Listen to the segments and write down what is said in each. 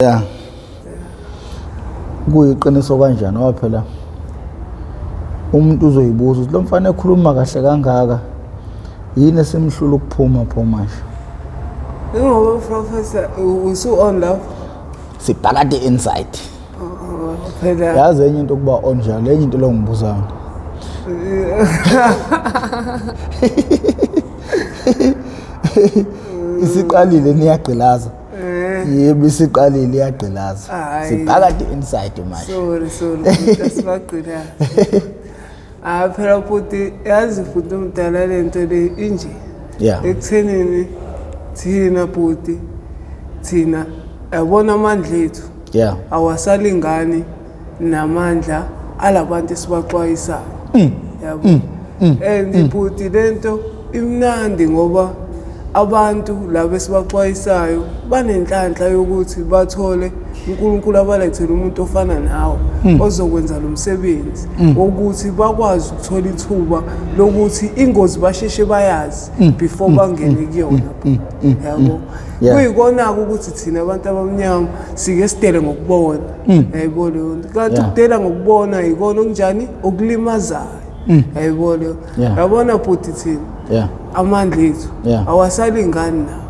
Ya. Kuyiqiniso kanjani ngoba phela umuntu uzoyibuza ukuthi lo mfana ekhuluma kahle kangaka yini esimhlula ukuphuma pho manje? Ingoba professor usu on lapho. Sibhakade inside. Oh, phela Yazi enye into ukuba on njalo enye into lo ngibuza yona. Isiqalile niyagqilaza. Eh. Yebo isiqalile iyagqilaza. Hhayi. Siphakathi inside manje. Sorry sorry bhuti asibagqilazi. Ah phela bhuti yazi bhuti umdala lento le inje. Yeah. Ekuthenini thina bhuti thina yabona amandla ethu Yeah. awasalingani namandla alabantu esibaxwayisayo. Yabo. And bhuti lento imnandi ngoba abantu laba esibaxwayisayo banenhlanhla yokuthi bathole uNkulunkulu abalethele umuntu ofana nawe ozokwenza lo msebenzi wokuthi bakwazi ukuthola ithuba lokuthi ingozi basheshe bayazi before bangene kuyona yabo. Kuyikona-ke ukuthi thina abantu abamnyama sike sidele ngokubona, yayibona leyo nto, kanti ukudela ngokubona yikona okunjani okulimazayo, yayibona leyo. Yabona bhuti thina amandla ethu awasalingani nawo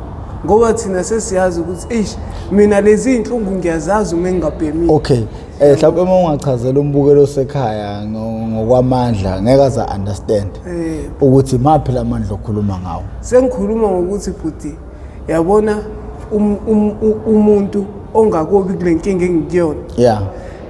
ngoba thina sesiyazi ukuthi eish mina lezi iy'nhlungu ngiyazazi uma ngingabhemile. Okay. Mhlawumbe uma ungachazela umbukelo osekhaya ngokwamandla ngeke aze understand ukuthi maphi lamandla okhuluma ngawo. Sengikhuluma ngokuthi bhuti yabona umuntu ongakobi kule nkinga engikuyona.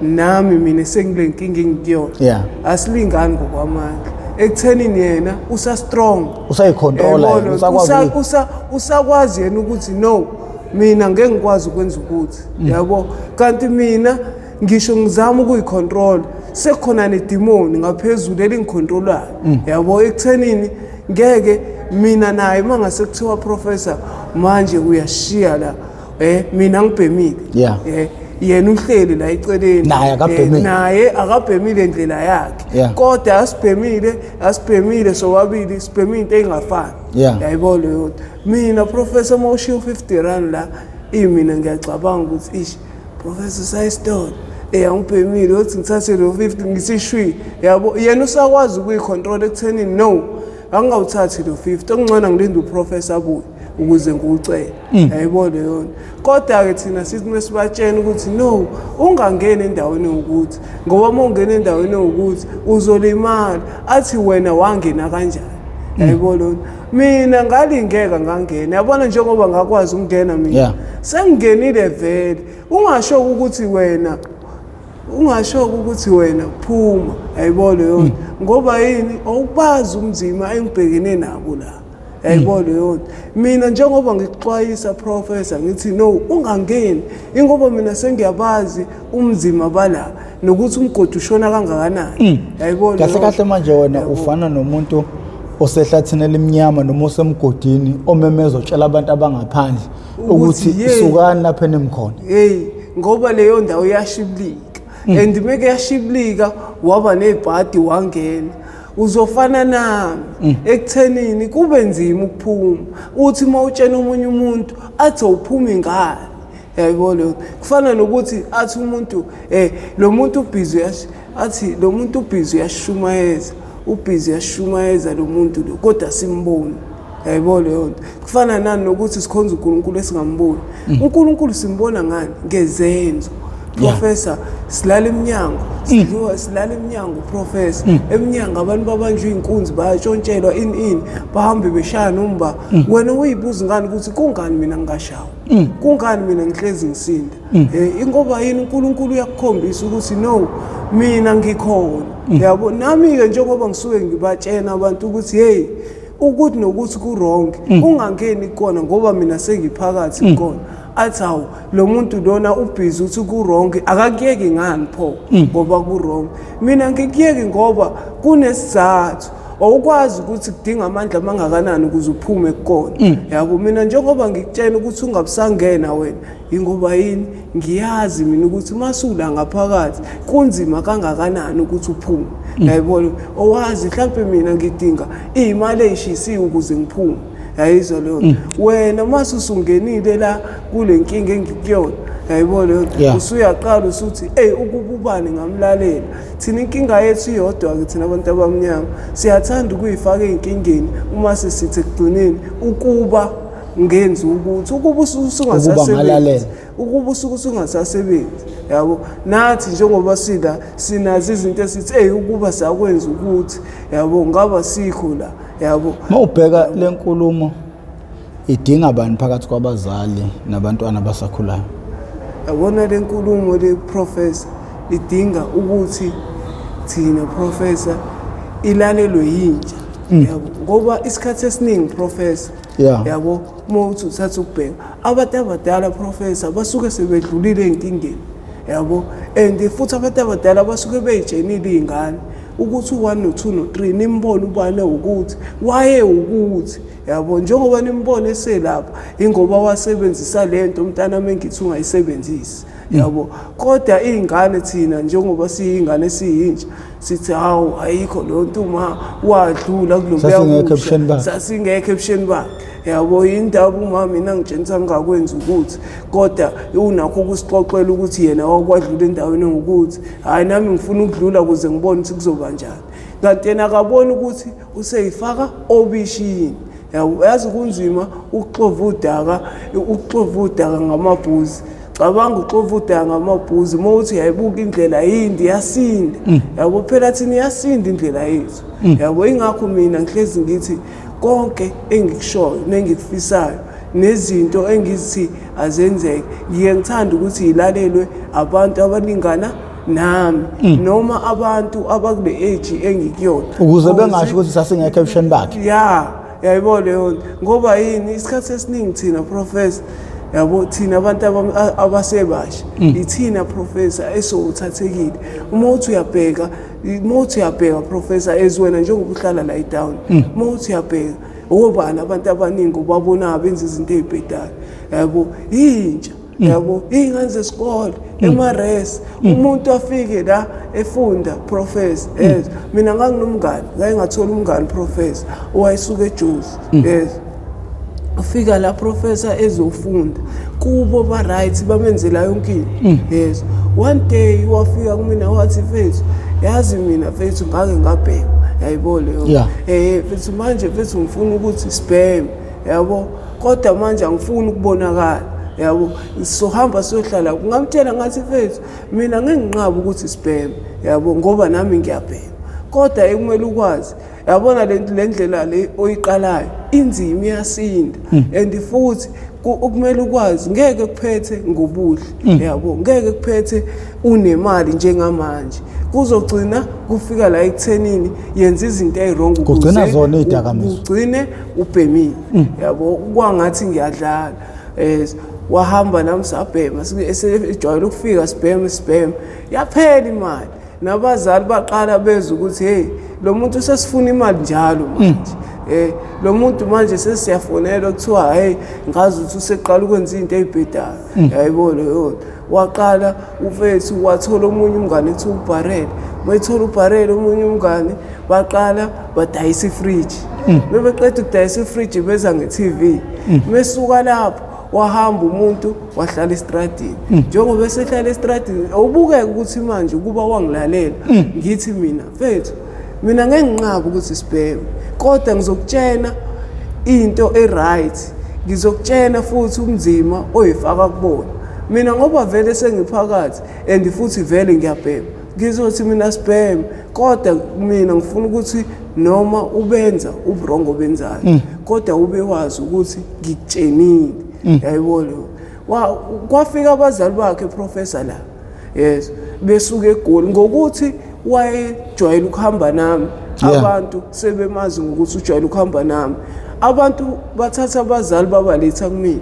Nami mina sengile nkinga engikuyona. Asilingani ngokwamandla. Ekuthenini yena usa strong. Usayicontrola yena, usakwazi Usakwazi yena ukuthi no mina ngeke ngikwazi ukwenza ukuthi yabo, kanti mina ngisho ngizama ukuyicontrol sekukhona nedemoni ngaphezulu elingicontrolayo yabo. Ekuthenini ngeke mina naye mangase kuthiwa professor manje uyashiya la mina ngibhemile yena uhleli la eceleni Naye akabhemile. Naye akabhemile indlela yakhe kodwa asibhemile sobabili sibhemile into engafani. Yayibona leyo nto. Mina professor uma ushiya u-50 rand la imina ngiyacabanga ukuthi ish professor usayisitolo angibhemile uthi ngithathe lo 50 ngisishwi yabo. Yena usakwazi ukuyicontrol ekuthenini no angingawuthathi lo 50 okungcono ngilinde uprofessor abuye ukuze ngiwucele, yayibona leyo nto. Kodwa-ke thina sithi mesibatshena ukuthi no ungangeni endaweni ewukuthi ngoba uma ungena endaweni ewukuthi uzolimala, athi wena wangena kanjani, yayibona leyo nto. Mina ngalingeka ngangena, yabona njengoba ngakwazi ukungena mina sengingenile vele. Ungasho ukuthi wena ungasho ukuthi wena phuma, yayibona leyo nto, ngoba yini awubazi umzima engibhekene nabo la, yayibona leyo nto. Mina njengoba ngikuxwayisa professor ngithi no ungangeni, ingoba mina sengiyabazi umzima bala nokuthi umgodi ushona kangakanani, yayibona. Kahle kahle manje wena ufana nomuntu osehlathini elimnyama noma osemgodini omemeza otshela abantu abangaphandle ukuthi sukani lapha enimkhona. Hey, ngoba leyo ndawo iyashibilika and meke yashibilika waba nebhadi wangena uzofana nami ekuthenini kube nzima ukuphuma. Uthi uma utshena omunye umuntu athi awuphumi ngani, yayibona leyo. Kufana nokuthi athi umuntu lo muntu ubhizi athi lo muntu ubhizi uyashumayeza, ubhizi uyashumayeza lo muntu lo kodwa simboni, yayibona leyo nto. Kufana nani nokuthi sikhonza uNkulunkulu esingamboni. uNkulunkulu simbona ngani? Ngezenzo. Professor silala eminyango, sidliwa silala eminyango professor. Eminyango abantu babanjwe inkunzi bayatshontshelwa ini bahambe beshaya nomba. Wena uyibuza ngani ukuthi kungani mina ngingashawa? Kungani mina ngihlezi ngisinda? Ingoba yini uNkulunkulu uyakukhombisa ukuthi no mina ngikhona. Yabo nami ke njengoba ngisuke ngibatshena abantu ukuthi hey ukuthi nokuthi ku wrong ungangeni kona ngoba mina sengiphakathi kona. Athi hawu lo muntu lona ubhizi uthi ku wrong akakuyeki ngani pho ngoba ku wrong. Mina ngikuyeki ngoba kunesizathu. Awukwazi ukuthi kudinga amandla amangakanani ukuze uphume kukona. Yabo mina njengoba ngikutshena ukuthi ungabusangena wena ingoba yini ngiyazi mina ukuthi masula ngaphakathi kunzima kangakanani ukuthi uphume. Yayibona owazi mhlawumbe mina ngidinga imali eyishisiwe ukuze ngiphume, yayizwa leyo. Wena mase usungenile la kule nkinga engikuyona, Yayibona leyo nto? Usuyaqala usuthi eyi ukuba ubani ngamlalela. Thina inkinga yethu iyodwa-ke thina abantu abamnyama siyathanda ukuyifaka ey'nkingeni uma sesithi ekugcineni ukuba ngenzi ukuthi ukuba usungasasebenzi, ukuba usuke usungasasebenzi, yabo. Nathi njengoba sila sinazo izinto esithi eyi ukuba sakwenza ukuthi, yabo, ngaba sikho la, yabo. Uma ubheka le nkulumo idinga bani phakathi kwabazali nabantwana abasakhulayo? Yabona le nkulumo le professor idinga ukuthi thina professor ilalelwe yintsha, yabo, ngoba isikhathi esiningi professor, yabo, uma uthi uthatha ukubheka abantu abadala professor basuke sebedlulile ey'nkingeni, yabo, and futhi abantu abadala basuke bey'tshenile iy'ngane ukuthi u-1 no-2 no-3 nimbone ubane ukuthi waye ukuthi, yabo, njengoba nimbone eselapha ingoba wasebenzisa lento umntana engithi ungayisebenzisi, yabo. Kodwa iy'ngane thina njengoba siyingane siyintsha sithi hawu ayikho leyo nto, uma wadlula kulobuya busha sasingekho ebusheni bakhe, yabo. Yindaba uma mina ngitshengisa ngingakwenzi ukuthi, kodwa unakho ukusixoxela ukuthi yena wakwadlula endaweni engukuthi, hhayi nami ngifuna ukudlula ukuze ngibone ukuthi kuzoba njani. Kanti yena akaboni ukuthi useyifaka obishini, yabo. Yazi kunzima ukuxova udaka, ukuxova udaka ngamabhuzi. Cabanga uxova udaka ngamabhuzi, uma uthi uyayibuka indlela yindi iyasinda, yabo. Phela thina iyasinda indlela yethu, yabo. Ingakho mina ngihlezi ngithi konke engikushoyo nengikufisayo nezinto engizithi azenzeke, ngiye ngithanda ukuthi yilalelwe abantu abalingana nami noma abantu abakule age engikuyona, ukuze bengasho ukuthi sasingekho ebusheni bakhe. Ya, yayibona leyo nto. Ngoba yini, isikhathi esiningi thina professor, yabo, thina abantu abasebasha ithina professor esowuthathekile. Uma uthi uyabheka, uma uthi uyabheka professor, as wena njengoba uhlala la edown, uma uthi uyabheka obani abantu abaningi obabonayo benza izinto ey'bhedayo, yabo, yintsha, yabo, iy'ngane zesikole ema-res. Umuntu afike la efunda professor, yes. Mina nganginomngane, ngake ngathola umngane professor owayesuka eJozi, yes. Ufika la professor ezofunda kubo, ba-right, bamenzela yonke into, yes. One day wafika kumina wathi, mfethu, yazi mina mfethu ngake ngabhema, yayibona leyo, mfethu, manje mfethu ngifuna ukuthi sibheme, yabo, kodwa manje angifuni ukubonakala, yabo, sohamba siyohlala. Ngamtshela ngathi, mfethu, mina ngeke nginqabe ukuthi sibheme, yabo, ngoba nami ngiyabhema, kodwa ekumele ukwazi, yabona le ndlela le oyiqalayo inzima, iyasinda, and futhi okumele ukwazi ngeke kuphethe ngobuhle, yabo, ngeke kuphethe unemali njengamanje, kuzogcina kufika la ekuthenini yenza izinto eziwrong, Kugcina zona iy'dakamizwa. Ugcine ubhemile, yabo, kwangathi ngiyadlala. Wahamba nami sabhema, esejwayele ukufika sibheme sibheme, yaphela imali. Nabazali baqala bezwa ukuthi hey, lo muntu sesifuna imali njalo manje, lo muntu manje sesiyafonelwa kuthiwa hey, ngazi ukuthi useqala ukwenza into eyibhedayo, yayibona leyo nto. Waqala ufethu wathola omunye umngane ekuthiwa uBharele, mayithola uBharele omunye umngane, baqala badayisa ifriji. Bebeqeda ukudayisa ifriji beza nge-TV. Mesuka lapho wahamba umuntu wahlala estradini. Njengoba esehlala estradini, awubukeke ukuthi manje ukuba wangilalela ngithi mina mfethu, mina ngeke nginqabe ukuthi sibheme, kodwa ngizokutshena into e-right, ngizokutshena futhi umzima oyifaka kubona. Mina ngoba vele sengiphakathi and futhi vele ngiyabhema, ngizothi mina sibheme, kodwa mina ngifuna ukuthi noma ubenza uburongo benzayo, kodwa ube wazi ukuthi ngikutshenile, yayibona. Kwafika abazali bakhe professor la, yes, besuka eGoli ngokuthi wayejwayele ukuhamba nami. Abantu sebemazi ngokuthi ujwayele ukuhamba nami. Abantu bathatha abazali babaletha kumina.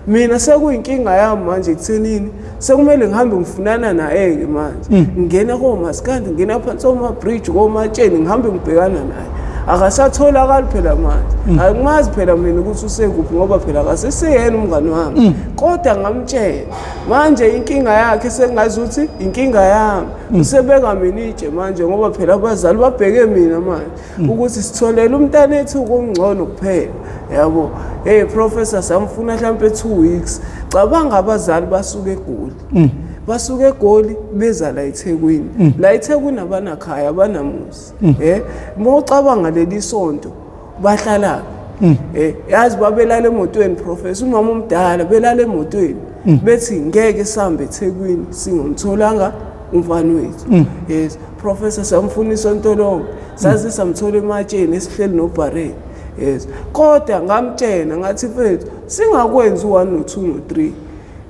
Mina sekuyinkinga yami manje ekuthenini sekumele ngihambe ngifunana naye-ke manje, ngingena komasikandi, ngingena phansi koma-bridge, komatsheni, ngihambe ngibhekana naye. Akasatholakali phela manje. Angimazi phela mina ukuthi usekuphi ngoba phela akaseseyena umngani wami. Kodwa ngamtshela. Manje inkinga yakhe sengazi ukuthi inkinga yami. Usebeka mina itshe manje ngoba phela abazali babheke mina manje ukuthi sitholele umntanethu okungcono kuphela. Yabo. Hey professor, samfuna mhlambe 2 weeks. Cabanga, abazali basuke eGoli. Basuke eGoli beza la eThekwini. La eThekwini abanakhaya, abanamuzi. Mawucabanga leli sonto bahlala, yazi babelala emotweni, professor, umama omdala belala emotweni, bethi ngeke sihambe eThekwini singomtholanga umfana wethu. Yes professor, samfuna isonto lonke, saze samthola ematsheni esihleli nobhareni. Yes, kodwa ngamtshena ngathi, mfethu, singakwenzi u-1 no-2 no-3.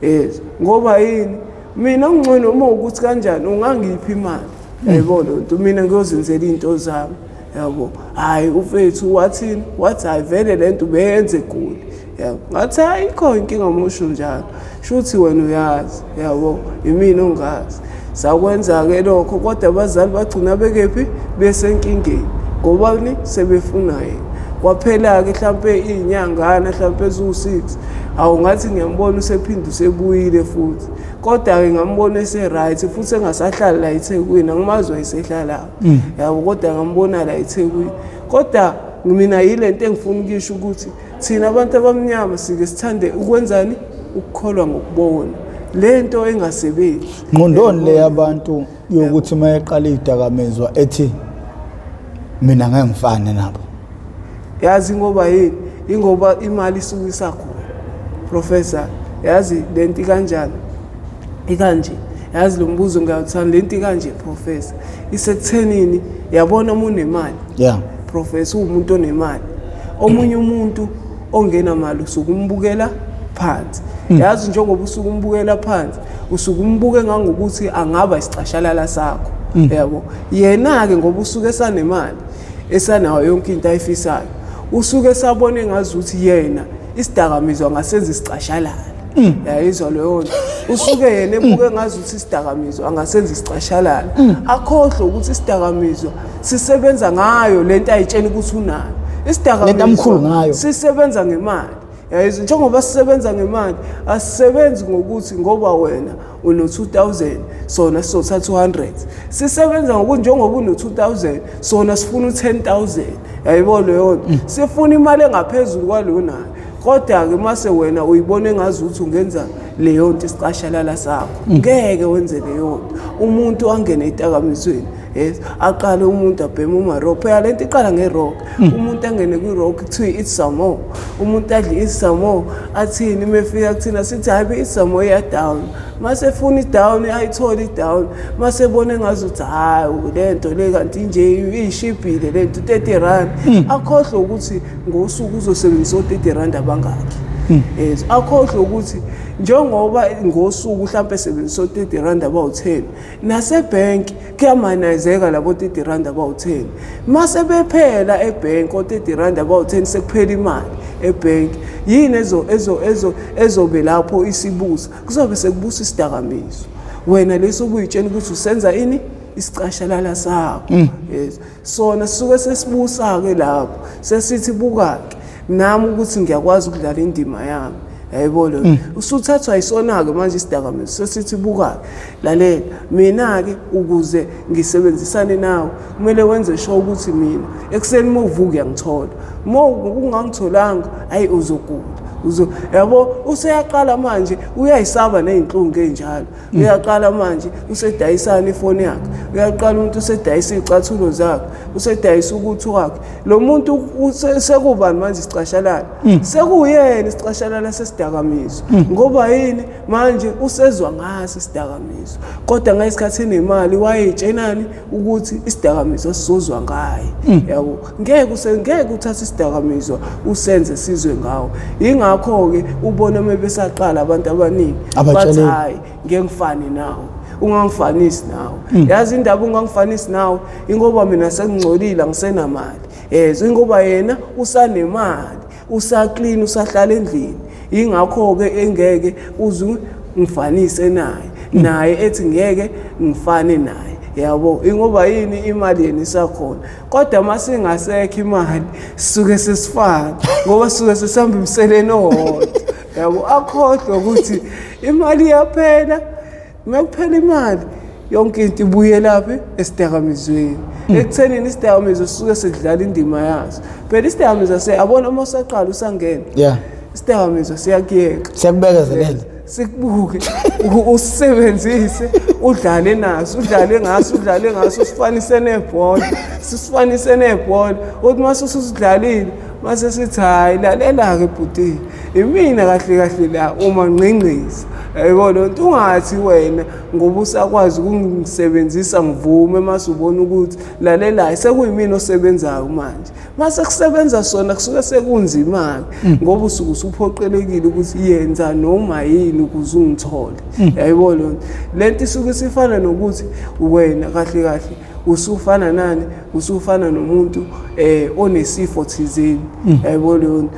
Yes, ngoba yini, mina ngcono uma ukuthi kanjani ungangiphi imali, yayibona lento, mina ngiyozenzela iy'nto zami, yabo. Hhayi ufethu wathini? Wathi hhayi vele le nto ubeyenze eGoli, yabo. Ngathi hhayi, ikho inkinga musho njalo, shuthi wena uyazi, yabo, imina ongazi. Sakwenza-ke lokho, kodwa abazali bagcina bekephi? Besenkingeni, ngobani? Sebefuna yena. Kwaphela-ke hlampe iy'nyangana hlampe eziwu-6. Awu, ngathi ngiyambona usephinde usebuyile futhi, kodwa-ke ngambona ese-right futhi, engasahlali la eThekwini. Angimazi wayesehlalaphi, yabo, kodwa ngambona la eThekwini. Kodwa mina yile nto engifuna ukuyisho ukuthi thina abantu abamnyama sike sithande ukwenzani? Ukukholwa ngokubona le nto engasebenzi. Ngqondoni le yabantu yokuthi uma eqala iy'dakamizwa ethi mina ngeke ngifane nabo. Yazi ngoba yini? Ingoba imali isuke isakhona, professor. Yazi lento ikanjani? Ikanje. Yazi lo mbuzo ngiyawuthanda. Lento ikanje, professor, isekuthenini, yabona, uma unemali, professor, uwumuntu onemali, omunye umuntu ongenamali usuke umbukela phansi. Yazi njengoba usuke umbukela phansi, usuke umbuke ngangokuthi angaba isicashalala sakho, yabo. Yena-ke ngoba usuke esanemali, esanayo yonke into ayifisayo, usuke esabone ngazuthi yena isidakamizwa angasenza isicashalala. Yayizwa leyo nto? Usuke yena ebuke ngazuthi isidakamizwa angasenza isicashalala, akhohlwe ukuthi isidakamizwa sisebenza ngayo lento ayitshela ukuthi unayo. Lento amkhulu ngayo. Sisebenza ngemali. Yayizwa? Njengoba sisebenza ngemali, asisebenzi ngokuthi ngoba wena uno-2000 sona sizothatha 200. Sisebenza ngokuthi njengoba uno-2000 sona sifuna u-10,000. Yayibona leyo nto? Sifuna imali engaphezulu kwaleyo nayo. Kodwa-ke mase wena uyibona engazuthi ungenza leyo nto isicashalala sakho, ngeke wenze leyo nto. Umuntu angene ey'dakamizweni, yes, aqale umuntu abheme uma-rock. Phela lento iqala nge-rock. Umuntu angene kwi-rock, kuthiwe eat some more. Umuntu adle eat some more, athini uma efika kuthina? Sithi hayi be, eat some more iya-down. Mase efuna i-down, ayithole i-down. Mase ebona engazuthi hhayi le nto le kanti nje iyishibhile le nto, R30, akhohlwe ukuthi ngosuku uzosebenzisa o-R30 abangakhi. Yes, akhohlwe ukuthi njengoba ngosuku mhlawumpe esebenzisa o-R30 abawu-10, nasebhenki kuyamanayizeka labo R30 abawu-10. Mase bephela ebhenki o-R30 abawu-10, sekuphela imali ebhenki, yini ezo ezo ezo ezobe lapho isibusa? Kuzobe sekubusa isidakamizwa wena leso ubuyitshela ukuthi usenza ini, isicashalala sakho. Yes, sona sisuke sesibusa-ke lapho, sesithi buka-ke nami ukuthi ngiyakwazi ukudlala indima yami. Yayibona mm. Usuthathwa yisona-ke manje isidakamizwa, sesithi buka-ke, lalela mina-ke, ukuze ngisebenzisane nawe kumele wenze sure ukuthi mina ekuseni uma uvuka uyangithola. Uma ungangitholanga, hayi, uzogula, uzo yabo. Useyaqala manje uyayisaba ney'nhlungu ey'njalo. Uyaqala manje usedayisana ifoni yakhe, uyaqala umuntu usedayisa iy'cathulo zakhe, usedayisa ukuthi wakhe lo muntu sekubani manje isicashalala? Sekuyena isicashalala sesidakamizwa. Ngoba yini? Manje usezwa ngaso isidakamizwa, kodwa ngesikhathi enemali wayeyitshenani ukuthi isidakamizwa sizozwa ngaye, yabo. Ngeke uthathe isidakamizwa usenze sizwe ngawo. Yingakho-ke ubona uma besaqala abantu abaningi bathi Abatsheleki. hayi, ngeke ngifane nawe, ungangifanisi nawe. Yazi indaba ungangifanisi nawe ingoba mina sengingcolile, angisenamali. Yes, ingoba yena usanemali, usa-clean, usahlala endlini. Yingakho-ke engeke uze ngifanise naye, naye ethi ngeke ngifane naye. Yabo, ingoba yini imali yena isakhona. Kodwa uma singasekho imali sisuke sesifana ngoba sisuke sesihamba emseleni owodwa. Yabo, akhohlwe ukuthi imali iyaphela. Uma kuphela imali yonke into ibuyelaphi esidakamizweni. Ekuthenini isidakamizwa sisuke sidlala indima yaso. Phela isidakamizwa siyabona uma usaqala usangena. Yeah. Isidakamizwa siyakuyeka. Siyakubekezelela. Sikubuke usebenzise udlale naso udlale ngaso udlale ngaso usifanise nebhola sisifanise nebhola uthi mase ususidlalile mase sithi hayi lalela-ke bhuti imina kahle kahle la uma ngqingqisa yayibona loo nto ungathi wena ngoba usakwazi ukungisebenzisa ngivume mase ubona ukuthi lalelayo sekuyimina osebenzayo manje mase kusebenza sona kusuke sekunzima-ke ngoba usuke usuphoqelekile ukuthi yenza noma yini ukuze ungithole. Yayibona leyo nto. Le nto isuke isifana nokuthi wena kahle kahle usufana nani, usufana nomuntu onesifo thizeni. Yayibona leyo nto.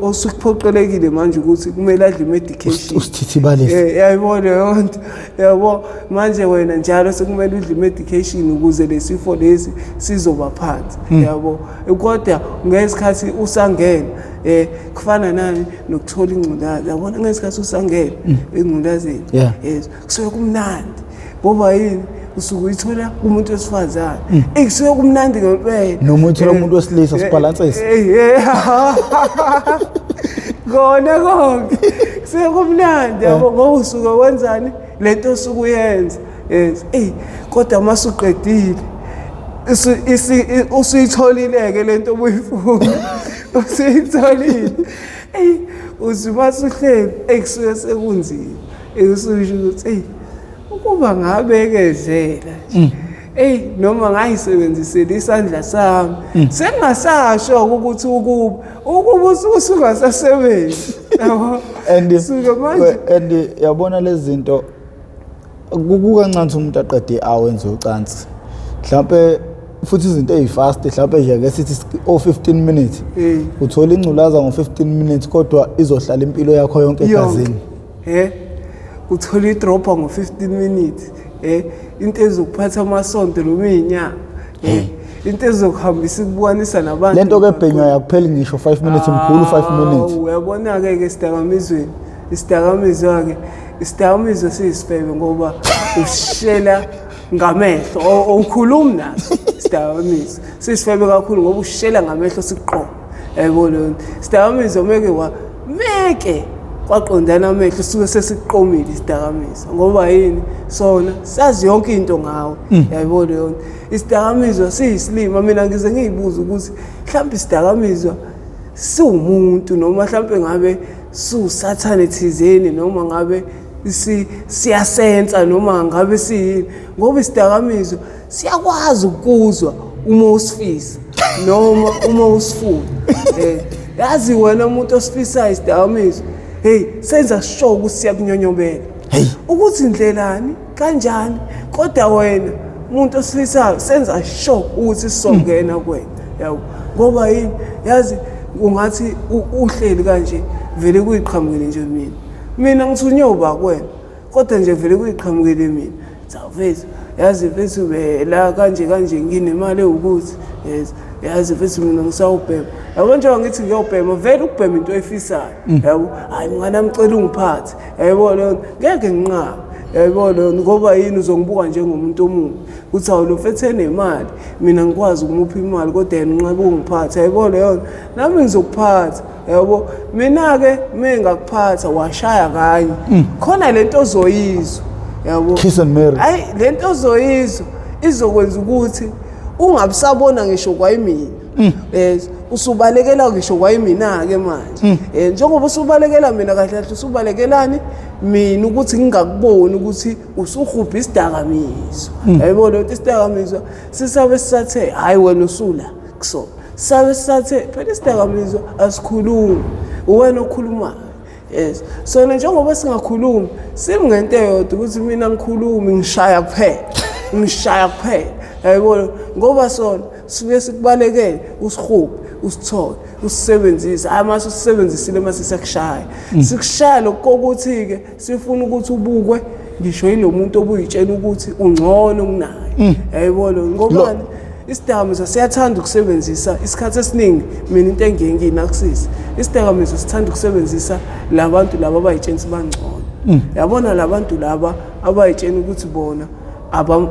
Osukuphoqelekile manje ukuthi kumele adle i-medication. Usithithibalise. Yayibona leyo nto. Yabo, manje wena njalo sekumele udle i-medication ukuze lesifo lesi sizoba phansi. Yabo, kodwa ngesikhathi usangena kufana nani nokuthola ingculazi. Yabona ngesikhathi usangena engculazini. Yes, kusuke kumnandi. Ngoba yini? Usuke uyithola kumuntu wesifazane. Kusuke kumnandi ngempela. Noma uyithola kumuntu wesilisa, sibhalansise. Kona konke. Kusuke kumnandi yabo ngoba usuke wenzani lento osuke uyenza. Yes. Kodwa mase uqedile usuyitholile-ke lento obuyifuna. Usuyitholile. Uthi mase uhleli, kusuke sekunzima. Ususho ukuthi ukuba ngabekezela nje. Noma ngayisebenzisela isandla sami. Sengingasasho ukuthi ukuba usungasasebenzi. Yabo. Suke manje. And yabona lezi zinto kukancane umuntu aqede i-hour enze ucansi. Mhlambe futhi izinto ezifast mhlambe nje ake sithi o 15 minutes. Uthola ingculaza ngo 15 minutes kodwa izohlala impilo yakho yonke egazini. Uthola idropha ngo 15 minutes. Into ezokuphatha amasonto noma izinyanga. Into ezokuhambisa ikubukanisa nabantu. Lento ke bhenywa yakupheli ngisho 5 minutes, mkhulu 5 minutes. Uyabona ke ke isidakamizweni. Isidakamizwa ke, isidakamizwa siyisifebe ngoba ushela ngamehlo, awukhulumi naso isidakamizwa. Siyisifebe kakhulu ngoba ushela ngamehlo sikuqonda. Yayibona leyo nto. Isidakamizwa meke wa meke kwaqondana amehlo suke sesiqomile isidakamizwa ngoba yini sona sazi yonke into ngawe. Yayibona leyo nto. Isidakamizwa siyisilima. Mina ngize ngiyibuze ukuthi mhlawumbe isidakamizwa siwumuntu noma mhlawumbe ngabe siwusathane thizeni noma ngabe siyasensa noma ngabe siyini, ngoba isidakamizwa siyakwazi ukuzwa uma usifisa noma uma usifuna. Yazi wena umuntu osifisayo isidakamizwa, hey, senza sure ukuthi siyakunyonyobela. Ukuthi ndlelani kanjani, kodwa wena umuntu osifisayo senza sure ukuthi sizongena kuwena. Yabo, ngoba yini, yazi ungathi uhleli kanje vele kuyiqhamukele nje mina. Mina ngithunywe uba kuwena, kodwa nje vele kuyiqhamukele mina. Cha mfethu, yazi mfethu la kanje kanje nginemali ewukuthi, yes, yazi mfethu mina ngisawubhema. Yabo njengoba ngithi ngiyobhema, vele ukubhema into oyifisayo. Yabo, hayi mngani wami cela ungiphathe. Yabo leyo nto, ngeke nginqabe. Yabo leyo nto, ngoba yini uzongibuka njengomuntu omubi. Uthi hawu lo mfethu enemali, mina ngikwazi ukumupha imali kodwa yena unqabe ungiphatha. Yabo leyo nto, nami ngizokuphatha. Yabo, mina-ke mengakuphatha washaya kanye. Khona lento ozoyizwa. Yabo. Kiss and marry. Hayi lento ozoyizwa izokwenza ukuthi ungabusabona ngisho kwayimina. Usubalekela ngisho kwayimina-ke manje. Njengoba usubalekela mina kahle kahle usubalekelani mina ukuthi ngingakuboni ukuthi usuhubha isidakamizwa. Yayibona ukuthi isidakamizwa sisabe sisathe hayi wena usula kusona. Sabe sisathe phela isidakamizwa asikhulumi, uwena okhulumayo. Yes. Sona njengoba singakhulumi, singento eyodwa ukuthi mina ngikhulumi ngishaya kuphela. Ngishaya kuphela. Yayibona ngoba sona sifike sikubalekele usihubhe, usithole, usisebenzise. Hayi mase usisebenzisile mase siyakushaya. Sikushaya lokho kokuthi-ke sifuna ukuthi ubukwe ngisho yilo muntu obuyitshela ukuthi ungcono kunaye. Yayibona ngobani isidakamizwa siyathanda ukusebenzisa isikhathi esiningi. Mina into engiye ngiyinakusise, isidakamizwa sithanda ukusebenzisa labantu laba abayitsheni bangcono. Yabona labantu laba abayitsheni ukuthi bona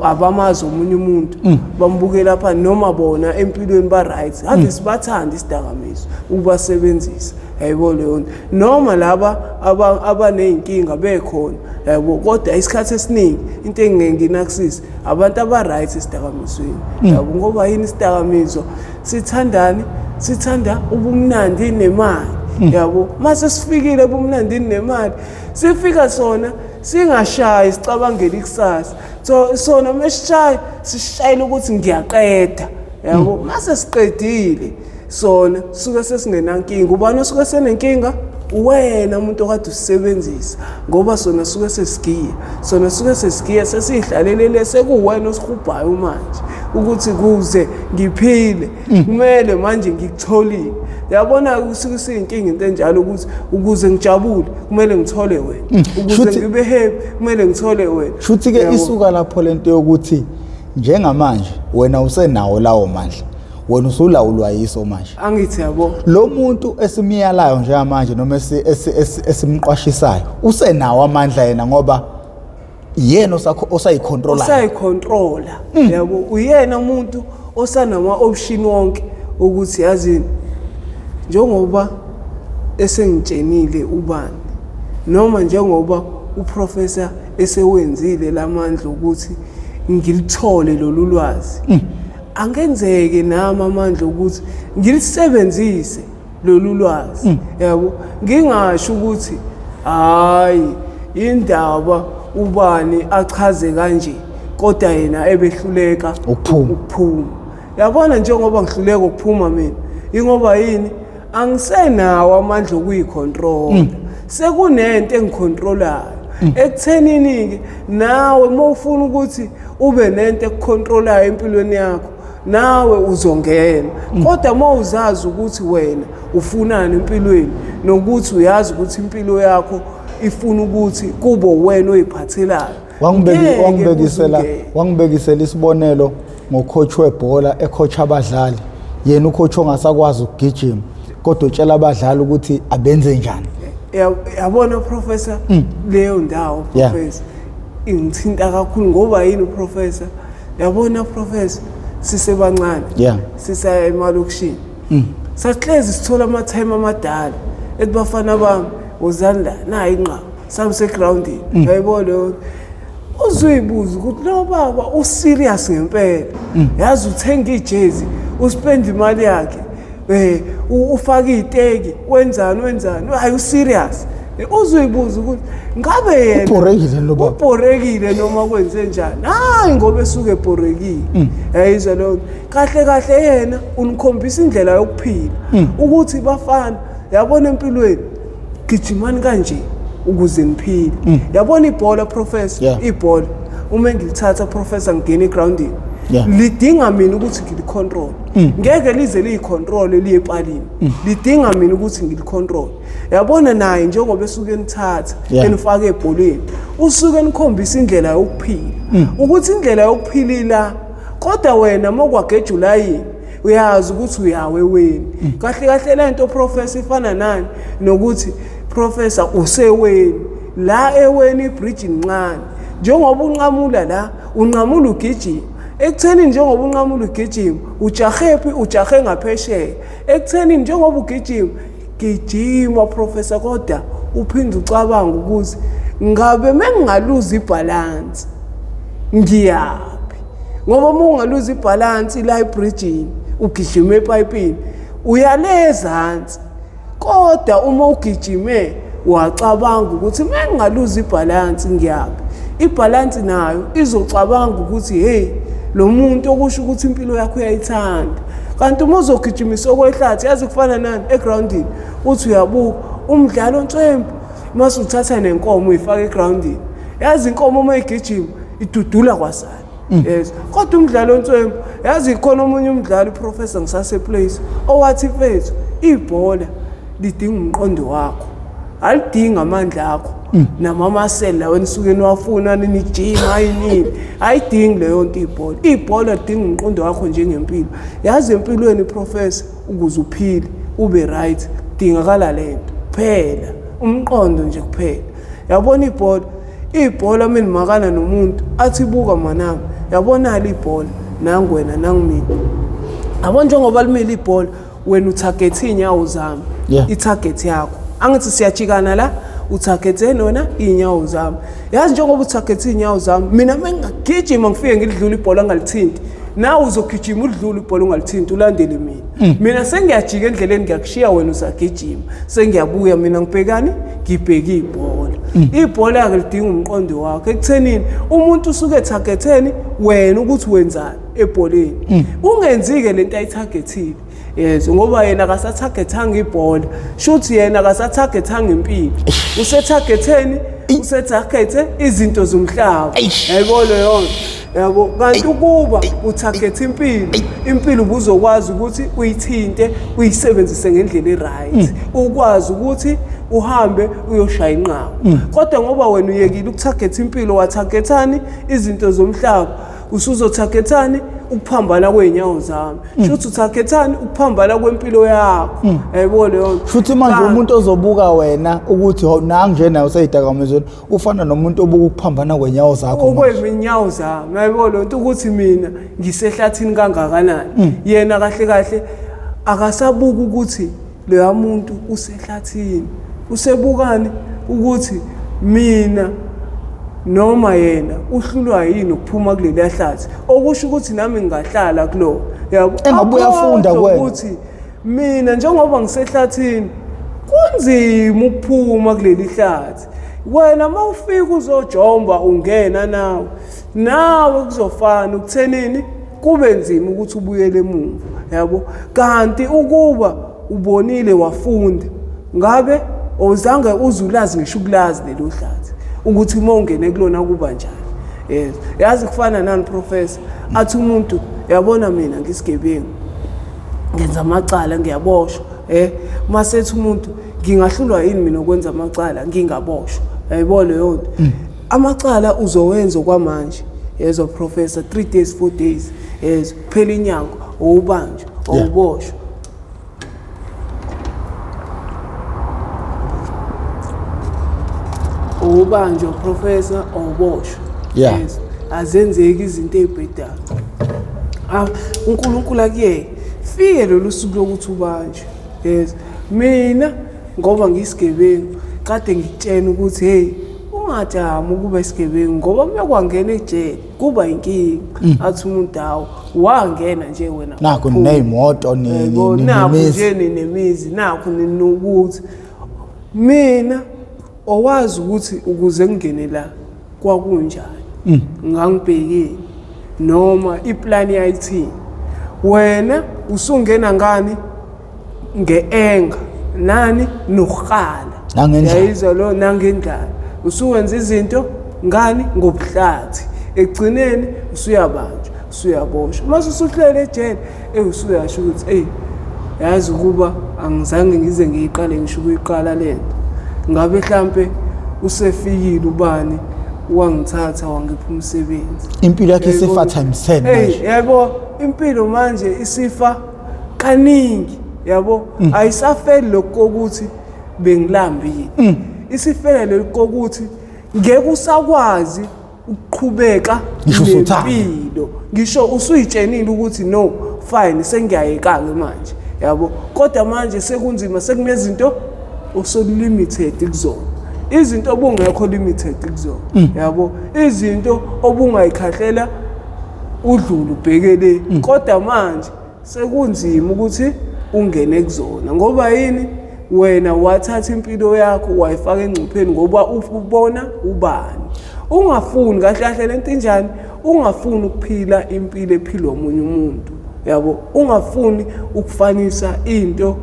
abamazi omunye umuntu, bambuke lapha noma bona empilweni ba-right, ave sibathanda isidakamizwa ukubasebenzisa. Yayibona leyo nto, noma laba abaney'nkinga bekhona, yabo. Kodwa isikhathi esiningi into engike nginakusise abantu aba-right esidakamizweni, yabo. Ngoba yini? Isidakamizwa sithandani? Sithanda ubumnandi nemali, yabo. Mase sifikile ebumnandini nemali, sifika sona singashayi sicabangela ikusasa. So sona mesishaya sishayela ukuthi ngiyaqeda, yabo. Mase siqedile sona suke sesingenankinga. Ubani osuke senenkinga? Wena umuntu okade usebenzisa, ngoba sona suke sesigiya, sona suke sesigiya, sesiyihlalelele, sekuwena osihubhayo manje ukuthi kuze ngiphile kumele manje ngikutholile. Yabona, kusuke siyinkinga into enjalo ukuthi ukuze ngijabule kumele ngithole wena, ukuze ngibe happy kumele ngithole wena. Shuthi-ke isuka lapho lento yokuthi njengamanje wena usenawo lawo mandla, wena usulawulwa yiso manje. Angithi yabo. Lo muntu esimyalayo njengamanje noma esimqwashisayo usenawo amandla yena, ngoba yena osayicontrolayo. Usayicontrola, yabo. Uyena umuntu osanama option wonke ukuthi yazini, njengoba esengitshenile ubani, noma njengoba uprofessor esewenzile lamandla ukuthi ngilithole lolu lwazi, angenzeke nami amandla ukuthi ngilisebenzise lolu lwazi, yabo. Ngingasho ukuthi hayi, indaba ubani achaze kanje, kodwa yena ebehluleka ukuphuma. Ukuphuma, yabona. Njengoba ngihluleka ukuphuma mina, ingoba yini? Angisenawo amandla okuyicontrol, sekunento engicontrolayo. Ekuthenini-ke nawe uma ufuna ukuthi ube nento ekucontrolayo empilweni yakho, nawe uzongena. Kodwa uma uzazi ukuthi wena ufunani empilweni, nokuthi uyazi ukuthi impilo yakho ifuna ukuthi kube wena oyiphathelayo, ngeke wangibekisela uzungene. Wangibekisela isibonelo ngocoach webhola ecoach abadlali, yena ucoach ongasakwazi ukugijima, kodwa utshela abadlali ukuthi abenze njani. Yabona professor, leyo ndawo, professor, ingithinta kakhulu. Ngoba yini professor? Yabona professor, sisebancane, sisaya emalokishini, sasihlezi sithola ama-time amadala ethi, "Bafana bami, wozani la, nayi inqaba sami segrawundini." Yayibona leyo, uzuyibuza ukuthi lo baba userious ngempela, yazi, uthenga ijezi, uspenda imali yakhe, ufaka iteki, wenzani, wenzani, hayi, userious. Uzuyibuza ukuthi ngabe yena Ubhorekile lo baba. Ubhorekile noma kwenze njani? Hayi, ngoba esuke ebhorekile. Yayizwa leyo, kahle kahle yena unikhombisa indlela yokuphila ukuthi, bafana, yabona empilweni gijimani kanje ukuze niphile. Yabona ibhola professor, ibhola uma ngilithatha professor, ngingena egroundini, lidinga mina ukuthi ngilicontrol. Ngeke lize liyicontrol liye epalini, lidinga mina ukuthi ngilicontrol. Yabona naye njengoba esuke enithatha, enifaka ebholeni, usuke enikhombisa indlela yokuphila, ukuthi indlela yokuphila ila, kodwa wena mokwageja ulayini uyazi ukuthi uyawe weni. Kahle kahle lento professor ifana nani? Nokuthi professor useweni la, eweni ibridge incane, njengoba unqamula la, unqamula ugijima ekutheni, njengoba unqamula ugijima, ujahephi? Ujahe ngaphesheya. Ekutheni njengoba ugijima, gijima professor, kodwa uphinde ucabanga ukuthi ngabe mengingaluza ibalance ngiyaphi? Ngoba uma ungaluza ibalance la ebridgini, ugijima epayipini, uyale ezansi. Kodwa uma ugijime wacabanga ukuthi mengingaluza ibalance ngiyaphi, ibalance nayo izocabanga ukuthi hey, lo muntu okusho ukuthi impilo yakho uyayithanda. Kanti uma uzogijimisa okwehlathi, yazi kufana nani? Egrawundini uthi uyabuka umdlalo onswempu, mase uthatha nenkomo uyifaka egrawundini, yazi inkomo uma igijima idudula kwasana. Yes, kodwa umdlalo onswempu, yazi khona omunye umdlalo uprofessor ngisase-place owathi, "Mfethu, ibhola lidinga umqondo wakho, alidingi amandla akho." Namamasela lawo enisuke niwafuna ninijima yinini, ayidingi leyo nto ibhola. Ibhola lidinga umqondo wakho njengempilo. Yazi empilweni, professor, ukuze uphile ube right, kudingakala lento kuphela, umqondo nje kuphela. Yabona ibhola, ibhola menimakana nomuntu athi buka manami, yabona ibhola nangu wena nangu mina. Yabo njengoba limile ibhola, wena uthagethe iy'nyawo zami, i-target yakho. Angithi siyajikana la, uthagethe nona iy'nyawo zami. Yazi njengoba uthagethe iy'nyawo zami, mina uma ngingagijima ngifike ngilidlule ibhola ngalithinti, nawe uzogijima udlule ibhola ungalithinti, ulandele mina. Mina sengiyajika endleleni, ngiyakushiya wena usagijima, sengiyabuya mina ngibhekani, ngibheke ibhola. Ibhola-ke lidinga umqondo wakho ekuthenini umuntu usuke ethagetheni wena ukuthi wenzani ebholeni. Ungenzi-ke lento ayithagethile. Yes, ngoba yena akasathagethanga ibhola, shuthi yena akasathagethanga impilo, usethagetheni, usethagethe izinto zomhlaba. Yayibona leyo nto, yabo. Kanti ukuba uthagethe impilo, impilo ubuzokwazi ukuthi uyithinte, uyisebenzise ngendlela e-right, ukwazi ukuthi uhambe uyoshaya inqaku. Kodwa ngoba wena uyekile ukuthagetha impilo, wathagethani izinto zomhlaba, usuzothagethani ukuphambana kwey'nyawo zami, shuthi uthagethani ukuphambana kwempilo yakho. Yayibona leyo nto. Futhi manje umuntu ozobuka wena ukuthi nangu nje naye useyidakamizweni, ufana nomuntu obuka ukuphambana kwenyawo zakho manje. Okweminyawo zami, yayibona leyo nto, ukuthi mina ngisehlathini kangakanani. Yena kahle kahle akasabuki ukuthi loya muntu usehlathini, usebukani ukuthi mina noma yena uhlulwa yini ukuphuma kuleliya hlathi, okusho ukuthi nami ngingahlala kulo. Yabo, Engabe uyafunda akhohlwe kuwena. ukuthi mina njengoba ngisehlathini kunzima ukuphuma kuleli hlathi. Wena uma ufika uzojomba ungena nawe, nawe kuzofana ukuthenini kube nzima ukuthi ubuyele emuva, yabo. Kanti ukuba ubonile wafunda, ngabe awuzange uze ulazi ngisho ukulazi lelo hlathi ukuthi uma ungene kulona kuba njani. Yes, yazi kufana nani, professor, athi umuntu yabona mina ngisigebengu, ngenza amacala, ngiyaboshwa. Masethi umuntu ngingahlulwa yini mina ukwenza amacala ngingaboshwa? Yayibona leyo nto. Amacala uzowenza okwamanje, yezwa professor, 3 days, 4 days, yezwa, kuphela inyanga owubanjwa, owuboshwa. Owubanjwa professor, owuboshwa. Yes. Azenzeki izinto ezibhedayo. uNkulunkulu akuyeke fike lolu suku lokuthi ubanjwe. Yes, mina ngoba ngiyisigebengu kade ngikutshena ukuthi hey, ungajami ukuba isigebengu ngoba uma kwangena ejele kuba inkinga. Athi umuntu hawu, wangena nje wena, Nakho waphuma. niney'moto, Yebo, nakho ninemizi. nje ninemizi, nakho ninokuthi mina owazi ukuthi ukuze ngingene la kwakunjani, ngangibhekile noma iplani yayithini. Wena usungena ngani nge-anger nani nokuqala Nangendlala. Yayizwa lo nangendlala, usuwenza izinto ngani ngobuhlathi, ekugcineni usuyabanjwa, usuyaboshwa. Mase usuhlele ejele, usuyasho ukuthi ey, yazi ukuba angizange ngize ngiyiqale ngisho ukuyiqala lento, ngabe mhlambe usefikile ubani wangithatha wangipha umsebenzi. Impilo yakhe isifa times 10 Hey, manje. yabo, impilo manje isifa kaningi, yabo, ayisafeli lokho kokuthi bengilambile. Isifela lokho kokuthi ngeke usakwazi ukuqhubeka Ngisho usuthanda. nempilo, ngisho usuyitshenile ukuthi no, fine, sengiyayeka-ke manje, yabo. Kodwa manje sekunzima, sekunezinto osekulimited kuzona, izinto obungekho limited kuzona, yabo, izinto obungayikhahlela udlule ubhekele, kodwa manje sekunzima ukuthi ungene kuzona. Ngoba yini? Wena wathatha impilo yakho wayifaka engcupheni ngoba ubona ubani, ungafuni kahle kahle lento injani, ungafuni ukuphila impilo ephilwa omunye umuntu, yabo, ungafuni ukufanisa into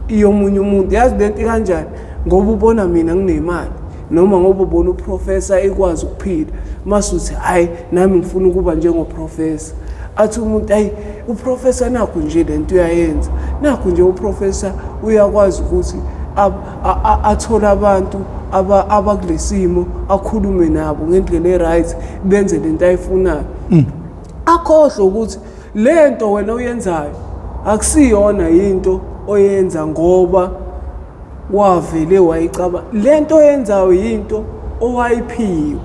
yomunye umuntu. Yazi lento kanjani? Ngoba ubona mina nginemali, noma ngoba ubona uprofessor ekwazi ukuphila, masuthi hayi, nami ngifuna ukuba njengoprofessor. Athi umuntu hayi, uprofessor nakho nje lento uyayenza, nakho nje uprofessor uyakwazi ukuthi athole abantu abakulesimo akhulume nabo ngendlela e-right, benze lento ayifunayo. Akhohlwe ukuthi lento wena oyenzayo akusiyona into oyenza ngoba wavele wayicaba. Lento oyenzayo yinto owayiphiwe.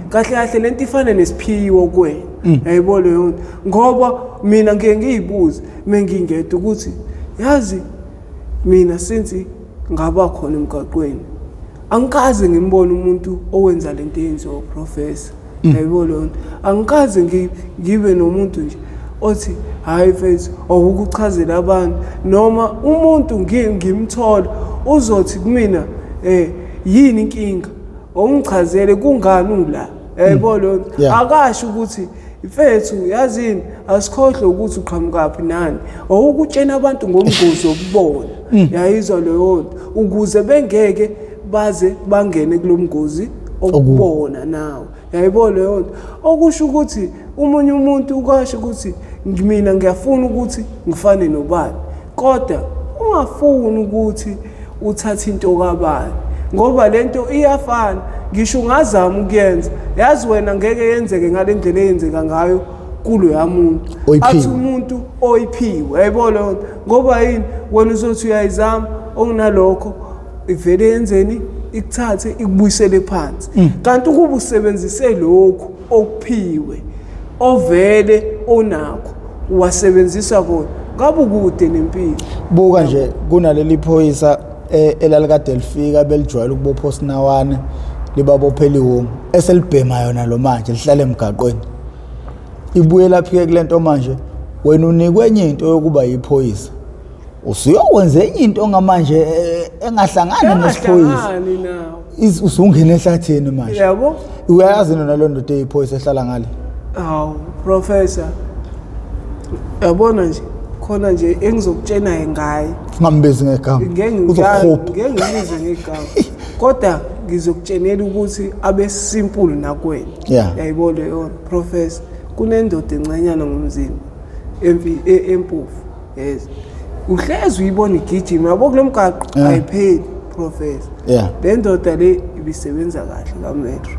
Kahle kahle lento ifana nesiphiwo kuwena. Yayibona leyo nto, ngoba mina ngike ngiyibuze mengingedwa ukuthi yazi mina since ngaba khona emgaqweni angikaze ngimbone umuntu owenza lento eyenziwa uprofessor. Yayibona leyo nto, angikaze ngibe nomuntu nje othi hayi mfethu awukuchazela abantu, noma umuntu ngimthola uzothi kumina yini inkinga, awungichazele kungani ula. Yayibona leyo nto, akasho ukuthi mfethu yazini asikhohlwe ukuthi uqhamukaphi nani, awukutshena abantu ngomgozi okubona. Yayizwa leyo nto ukuze bengeke baze bangene kulomgozi okubona nawe. Yayibona leyo nto, okusho ukuthi umunye umuntu ukasho ukuthi mina ngiyafuna ukuthi ngifane nobani, kodwa ungafuni ukuthi uthathe into kabani, ngoba lento iyafana. Ngisho ungazama ukuyenza, yazi wena ngeke yenzeke ngale ndlela eyenzeka ngayo kulo yamuntu athi umuntu oyiphiwe. Yayibona leyo nto, ngoba yini wena uzothi uyayizama, okunalokho ivele yenzeni ikuthathe ikubuyisele phansi. Kanti ukuba usebenzise lokhu okuphiwe ovele onakho wasebenzisa kona, ngabe ukude nempilo. Buka nje kunaleli phoyisa elalikade lifika belijwayele ukubopha osinawane libabophela iwungu eselibhema yona lo manje lihlale emgaqweni. Ibuye laphike kulento manje, wena unikwe enye into yokuba yiphoyisa, usuyokwenza enye into ngamanje engahlangani nesiphoyisa, usungena ehlathini manje. Yabo, uyayazi nona lo ndoda eyiphoyisa ehlala ngale. Hawu professor, yabona nje khona nje engizokutshena ngaye, ungambizi ngegama, uzokuhupha. Ngeke ngimbize ngegama, kodwa ngizokutshenela ukuthi abe simple nakwena. Yayibona leyo professor, kunendoda encanyana ngomzimba empofu. Yes, uhlezi uyibona igijima yabo kulo mgaqo, ayipheli professor. Le ndoda le ibisebenza kahle ka-Metro.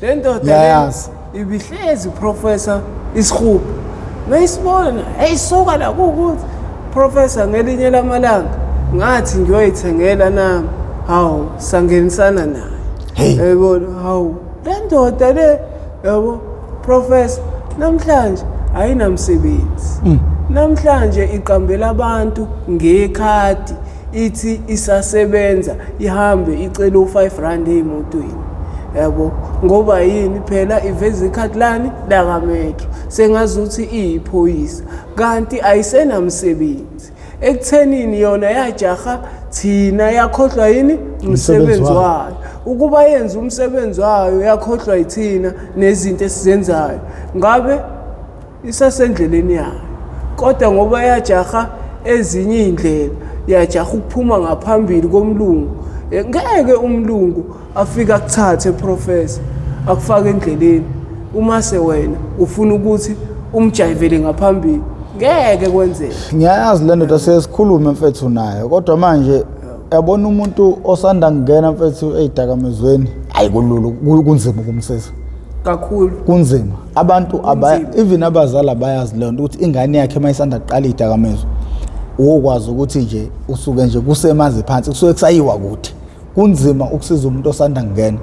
Le ndoda le ibihlezi professor isihubhu mayisibona, hey suka la kukuthi professor. Ngelinye lamalanga ngathi ngiyoyithengela nami, hawu sangenisana naye. Yayibona, hawu le ndoda le, yabo professor, namhlanje ayinamsebenzi. Namhlanje iqambela abantu ngekhadi, ithi isasebenza, ihambe icele u-5 rand ey'motweni. Yabo, ngoba yini phela iveza ikhadi lani lakaMetro, sengazuthi iyiphoyisa, kanti ayisenamsebenzi. Ekuthenini yona yajaha thina, yakhohlwa yini umsebenzi wayo. Ukuba yenza umsebenzi wayo yakhohlwa yithina nezinto esizenzayo, ngabe isasendleleni yayo. Kodwa ngoba yajaha ezinye iy'ndlela, yajaha ukuphuma ngaphambili komlungu, ngeke umlungu afike akuthathe professor akufake endleleni, uma sewena ufuna ukuthi umjayivele ngaphambili, ngeke kwenzeke. Ngiyayazi le ndoda, sesikhulume mfethu nayo, kodwa manje yabona umuntu osanda kungena mfethu ey'dakamizweni, hayi kulula, kunzima ukumsiza kakhulu, kunzima. Abantu even abazali abayazi leyo nto ukuthi ingane yakhe uma isanda kuqala iy'dakamizwa, wokwazi ukuthi nje usuke nje kusemazi phansi, kusuke kusayiwa kude. Kunzima ukusiza umuntu osanda kungena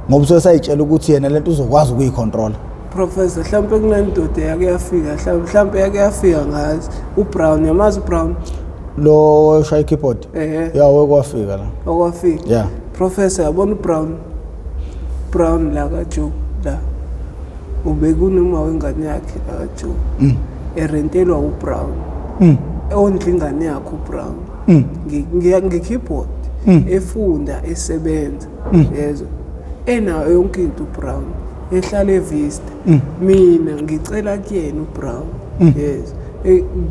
ngoba usuke sayitshela ukuthi yena lento uzokwazi ukuyicontrola. Professor, mhlawumbe kunendoda yake yafika, mhlawumbe yake yafika ngazi uBrown, yamazi uBrown lo oshaya i-keyboard? Ya, wekwafika la. Okwafika. Professor, yabona uBrown, Brown la kaJoe la, ubekunoma wengane yakhe la kaJoe, erentelwa uBrown, ondla ingane yakhe uBrown nge-keyboard, efunda esebenza, yezwa, enayo yonke into uBrown, ehlala eVista. Mina ngicela kuyena uBrown, yes,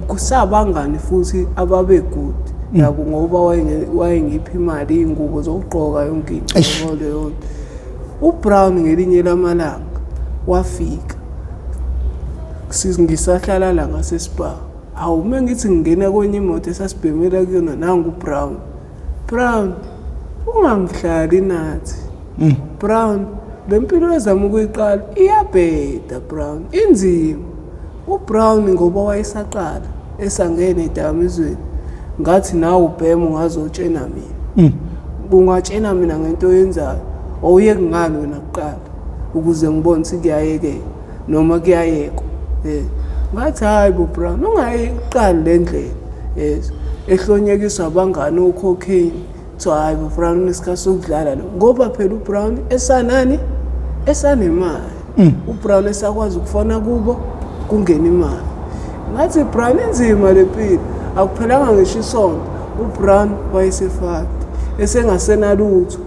kusabangani futhi ababe good, yabo, ngoba wayengipha imali, iy'ngubo zokugqoka, yonke into, yabo leyo nto. uBrown ngelinye lamalanga wafika, ngisahlala la ngasesipa, Hawu, uma ngithi ngingena kwenye imoto esasibhemela kuyona, nangu uBrown. Brown, ungangihlali nathi. Brown, le mpilo ezama ukuyiqala iyabheda Brown, inzima. UBrown ngoba wayesaqala esangena edakamizweni, ngathi nawe ubhema ungazotshena mina. Ungatshena mina ngento oyenzayo, awuyeki ngani wena kuqala ukuze ngibone ukuthi kuyayekeka noma kuyayekwa. Ngathi hayi bo Brown, ungayiqali le ndlela. Yes, ehlonyekiswa abangani ococaine. Kuthiwa hayi bo Brown, unesikhathi sokudlala lo, ngoba phela uBrown esanani, esanemali. UBrown esakwazi ukufona kubo kungena imali. Ngathi Brown, inzima le mpilo. Akuphelanga ngisho isonto, uBrown wayesefaked esengasenalutho.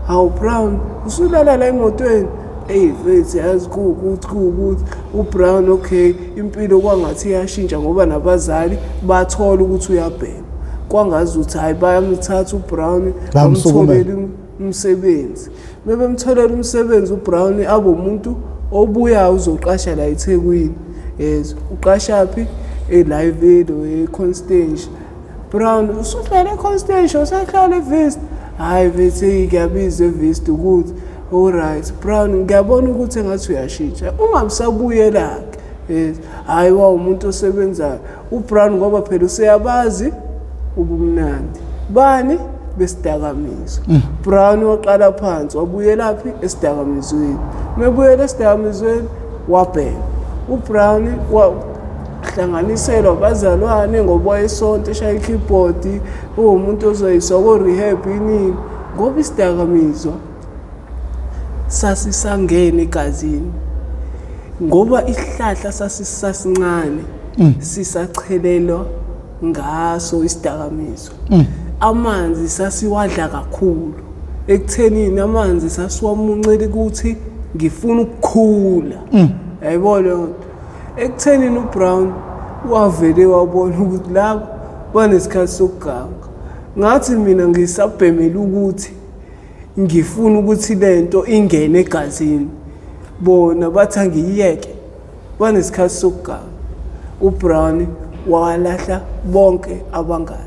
Hawu Brown, usulala la emotweni? Eyi mfethu, yazi kuwukuthi kuwukuthi uBrown, okay, impilo kwangathi iyashintsha ngoba nabazali bathola ukuthi uyabhema. Kwangazuthi hayi, bayamthatha uBrown, Bamsukumela. bamtholela umsebenzi. Bebemtholela umsebenzi uBrown, abe umuntu obuyayo uzoqasha la eThekwini. Yes, uqasha phi? ELive eConstantia. Brown, usuhlala eConstantia, usahlala eVista? Hayi mfethu, kuyabiza eVista ukuthi alright Brown, ngiyabona ukuthi engathi uyashintsha, ungamsabuyela-ke. Yes, hhayi, wawumuntu osebenzayo uBrown, ngoba phela useyabazi ubumnandi bani besidakamizwa. Brown waqala phansi, wabuyelaphi? Esidakamizweni. Mebuyela esidakamizweni, wabhema uBrown, wahlanganiselwa abazalwane ngoba wayesonto, eshaya i-keyboard, uwumuntu ozoyiswa ko-rehab inini, ngoba isidakamizwa sasisangena egazini, ngoba isihlahla sasisasincane, sisachelelwa ngaso isidakamizwa. Amanzi sasiwadla kakhulu, ekuthenini amanzi sasiwamuncela ukuthi ngifuna ukukhula, yayibona leyo nto. Ekuthenini uBrown wavele wabona ukuthi laba banesikhathi sokuganga. Ngathi mina ngisabhemela ukuthi ngifuna ukuthi lento ingene egazini, bona bathi angiyiyeke, banesikhathi sokuganga. uBrown walahla bonke abangani,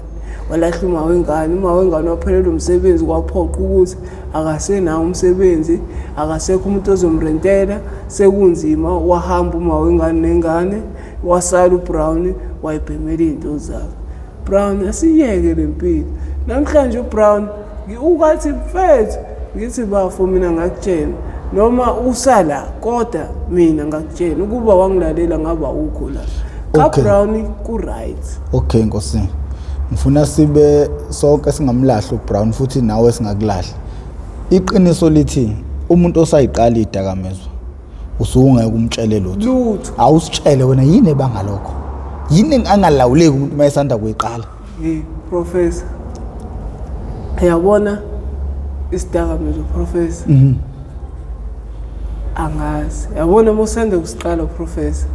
walahla uma wengane. Uma wengane waphelelwa umsebenzi, kwaphoqa ukuthi akasenawo umsebenzi, akasekho umuntu ozomrentela, sekunzima. Wahamba uma wengane nengane, wasala uBrown wayibhemela iy'nto zakhe. Brown, asiyeke le mpilo. Namhlanje uBrown ukathi, mfethu, ngithi bafo, mina ngakutshela noma usala, kodwa mina ngakutshela ukuba wangilalela ngaba ukho la. Ka-Brown ku-right. Okay Nkosi, ngifuna sibe sonke singamlahli uBrown, futhi nawe singakulahli. Iqiniso lithi umuntu osayiqala idakamizwa usuke ungeke umtshele lutho. Lutho. Awusitshele wena, yini ebanga lokho? Yini angalawuleki umuntu uma esanda kuyiqala? Hey professor, uyabona isidakamizwa professor, angazi, yabona uma usanda kusiqala professor,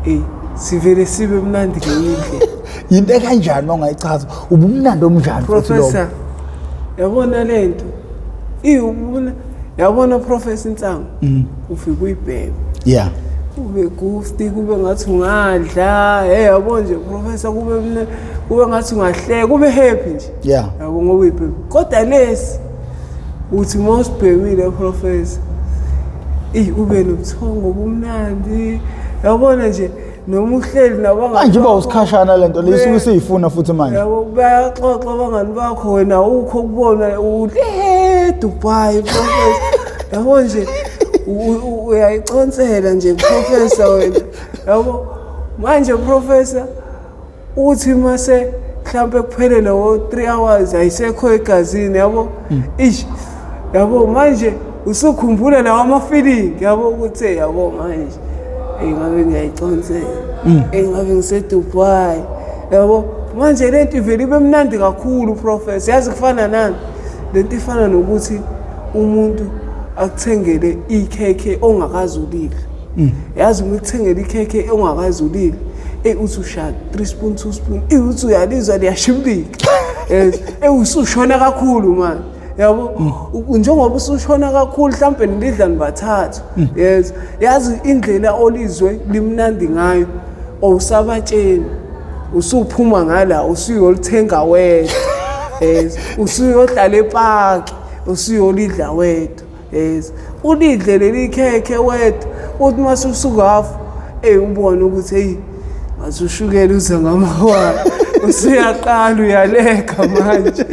eh sivele sibe mnandi ngenye indlela. Yinto ekanjani uma ungayichaza? Ubumnandi omnjani futhi lobo? Professor, yabona lento iwubuna, yabona professor, insangu ufike uyibheke, kube gufti, kube ngathi ungadla. Hey, yabo nje professor, kube kube ngathi ungahleka, kube happy nje. Yabo, ngoba uyibheme. Kodwa lesi uthi uma usibhemile professor, eyi, ube nobuthongo obumnandi, yabona nje, noma uhleli nabangani Manje uba bakho, usikhashana lento le isuke isiyifuna futhi manje. Yabo, bayaxoxa abangani bakho, wena ukho kubona ule Dubai professor, yabo nje, uyayiconsela nje professor wena, yabo. Manje professor, uthi mase mhlambe kuphele lawo 3 hours ayisekho egazini, yabo, ish, yabo, manje usukhumbula lawa ama-feeling, yabo, ukuthi hey, yabo manje, hey, ngabe ngiyayiconsela, hey, ngabe ngise-Dubai, yabo. Manje lento ivele ibe mnandi kakhulu professor. Yazi kufana nani lento? Ifana nokuthi umuntu akuthengele ikhekhe ongakaze ulidle. Yazi uma ekuthengele ikhekhe ongakaze ulidle, eyi, uthi ushaya 3 spoon, 2 spoon, eyi, uthi uyalizwa liyashimlika. Yes, eyi, usushona kakhulu manje, yabo. Njengoba usushona kakhulu, mhlawumbe nilidla nibathathu, yes, yazi indlela olizwe limnandi ngayo, awusabatsheni. Usuphuma ngala usuyolithenga wedwa. Usuyohlala epaki, usuyolidla wedwa. Yes. Ulidle leli khekhe wedwa. Uthi mase usuka hafu, ubone ukuthi hey ngathi ushukela uza ngamawala. Usuyaqala uyaleka manje.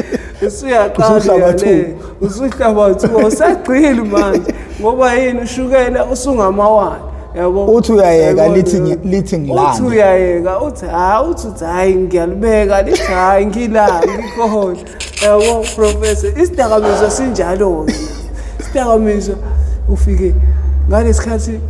Usuyaqala uyaleka. Usuhlaba two, awusagxili manje. Ngoba yini ushukela usungamawala. Yabo. Uthi uyayeka lithi lithi ngilande. Uthi uyayeka uthi ha uthi hayi ngiyalibeka lithi hayi ngila ngikhona. Yabo professor isidakamizwa sinjalo ke. Isidakamizwa ufike ngalesikhathi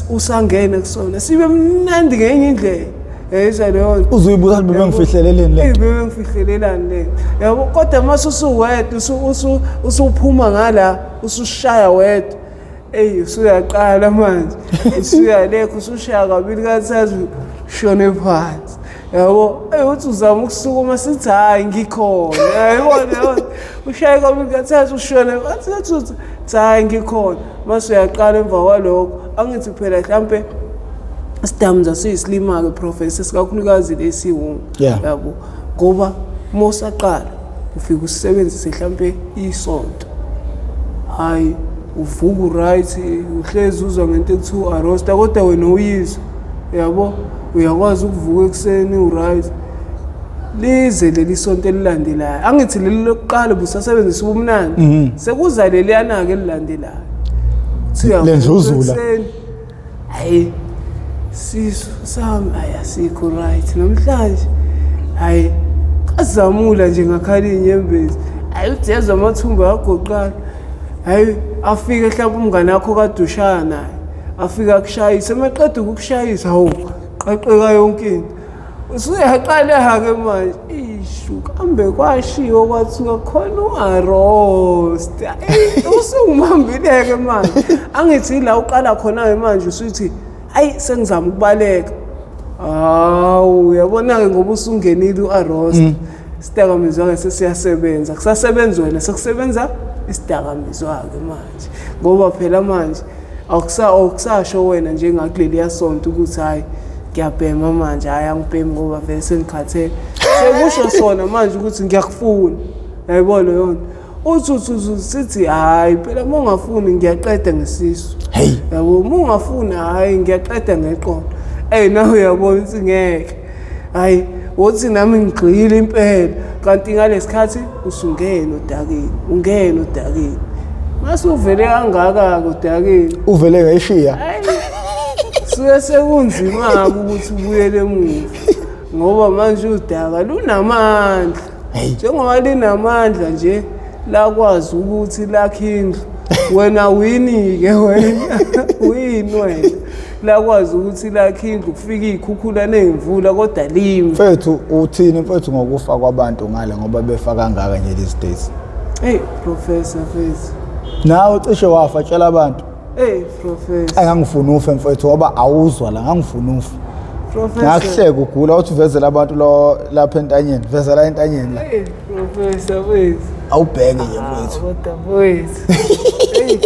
usangena kusona sibe mnandi ngenye indlela. Yayizwa leyo nto. Uzuyibuza ukuthi bebengifihleleleni le. Bebengifihlelelani le. Yabo kodwa mase usuwedwa usuphuma ngala usushaya wedwa. Eyi usuyaqala manje. Usuyalekha usushaya kabili kathathu shone phansi. Yabo, eyi uthi uzama ukusukuma sithi hayi ngikhona. Yayibona yona. Ushaye kabili kathathu ushone phansi uthi hayi ngikhona. Mase uyaqala emva kwalokho. Angithi phela mhlampe isidakamizwa siyisilima-ke professor sikakhulukazi lesiwungu. Yabo. Ngoba uma usaqala ufike usebenzise mhlampe isonto. Hayi uvuka uright uhlezi uzwa ngento ekuthiwa arosta kodwa wena uyizwa. Yabo uyakwazi ukuvuka ekuseni uright. Lize leli sonto elilandelayo. Angithi leli lokuqala ubusasebenzisa ubumnandi. Sekuza leliyana-ke elilandelayo. Lendluzula. Hayi sisu sami hayi asikho right namhlanje. Hayi kazamula nje ngakhala inyembezi. Hayi udezwa amathumba agoqana. Hayi afike mhlawumbe umngane wakho kade ushaya naye. Afike akushayise maqeda ukukushayisa hawu qaqeka yonke into. Usuyaqala-ke manje ishu kambe kwashiwo kwathiwa khona ungarosta. Usungibambile-ke manje. Angithi la uqala khona-ke manje usuthi hayi sengizama ukubaleka. Hawu uyabona-ke ngoba usungenile u-arosta. Isidakamizwa-ke sesiyasebenza. Kusasebenza wena sekusebenza isidakamizwa-ke manje. Ngoba phela manje awukusasho wena njengakuleliya sonto ukuthi hayi ngiyabhema manje, hayi angibhemi ngoba vele sengikhathele. Sekusho sona manje ukuthi ngiyakufuna. Yayibona leyo nto. Uthi uthi sithi hayi phela uma ungafuni ngiyaqeda ngesisu. Hey. Yabo uma ungafuni hayi ngiyaqeda ngeqolo. Ey nawe uyabona ukuthi ngeke. Hayi wothi nami ngigxile impela kanti ngalesikhathi usungena odakeni, ungena odakeni. Mase uvele kangaka odakeni. Uvele ngayishiya. Suke sekunzima ukuthi ubuyele emuva. Ngoba manje udaka lunamandla. Njengoba linamandla nje lakwazi ukuthi lakhe indlu. Wena winike wena. Wini wena. Lakwazi ukuthi lakhe indlu kufika izikhukhula nezimvula kodwa limi. Mfethu uthini mfethu ngokufa kwabantu ngale ngoba befa kangaka nje these days? Hey professor mfethu. Nawe cishe wafa tshela abantu. Hey professor. Engangifuni ufe mfethu ngoba awuzwa la ngangifuna ufe. Professor. Ngakuhleka ugula uthi uvezela abantu lo lapha entanyeni, vezela entanyeni la. Hey professor mfethu. Awubheke nje mfethu. Kodwa mfethu. Hey.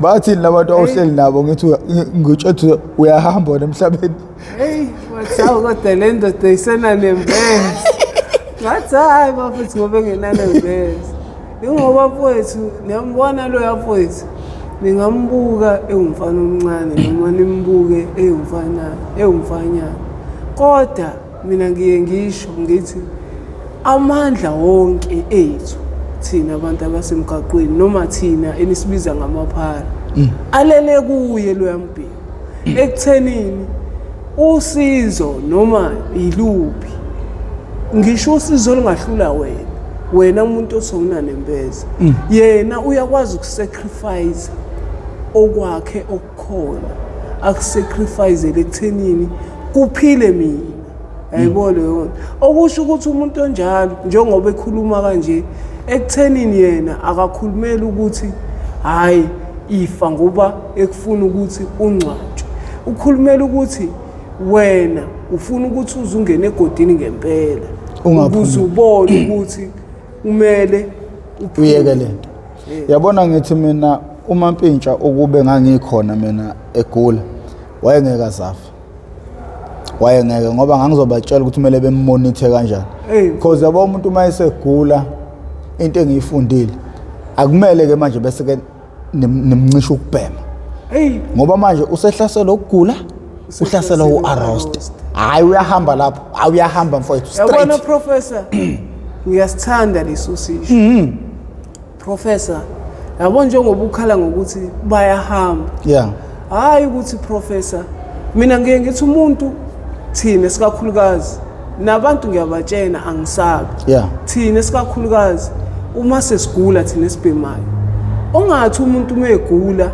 Bathini labantu awuhleli nabo ngithi ngitshethu uyahamba wena emhlabeni. Hey, wathawu kodwa le ndoda isenanembeza. Ngathi hayi bafethu ngoba engenanembeza. Ingoba mfowethu niyambona loya mfowethu. Ningambuka ewumfana omncane noma nimbuke ewumfana ewumfanyana. Kodwa mina ngiye ngisho ngithi amandla wonke ethu thina abantu abasemgaqweni noma thina enisibiza ngamaphara alele kuye loya mbhemu. Ekuthenini usizo noma iluphi ngisho usizo olungahlula wena wena umuntu osowunanembeza yena uyakwazi ukusacrifice okwakhe okukhona akusacrifice ekuthenini kuphile mina. Yayibona leyo nto. Okusho ukuthi umuntu onjalo njengoba ekhuluma kanje ekuthenini yena akakhulumeli ukuthi hayi ifa ngoba ekufuna ukuthi ungcwatshwe. Ukhulumela ukuthi wena ufuna ukuthi uze ungene egodini ngempela. Ukuze ubone ukuthi kumele uyeke lento. Yabona ngithi mina uMampintsha ukube ngangikhona mina egula wayengeke azafa. Wayengeke, ngoba ngangizobatshela ukuthi kumele bem-monitor kanjani. Hey. Because yabo, umuntu uma esegula, into engiyifundile, akumele ke manje bese ke nimncisha ukubhema, Hey. Ngoba manje usehlaselwa ukugula, uhlaselwa u-arosta. Hhayi, uyahamba lapho, hayi, uyahamba mfowethu. Yabona, straight. Professor, ngiyasithanda leso sisho. Professor, yabo, njengoba ukhala ngokuthi bayahamba, hayi ukuthi, professor, mina ngiye ngithi umuntu, thina sikakhulukazi nabantu ngiyabatshena, angisabi, thina sikakhulukazi uma sesigula, thina esibhemayo, ungathi umuntu uma egula,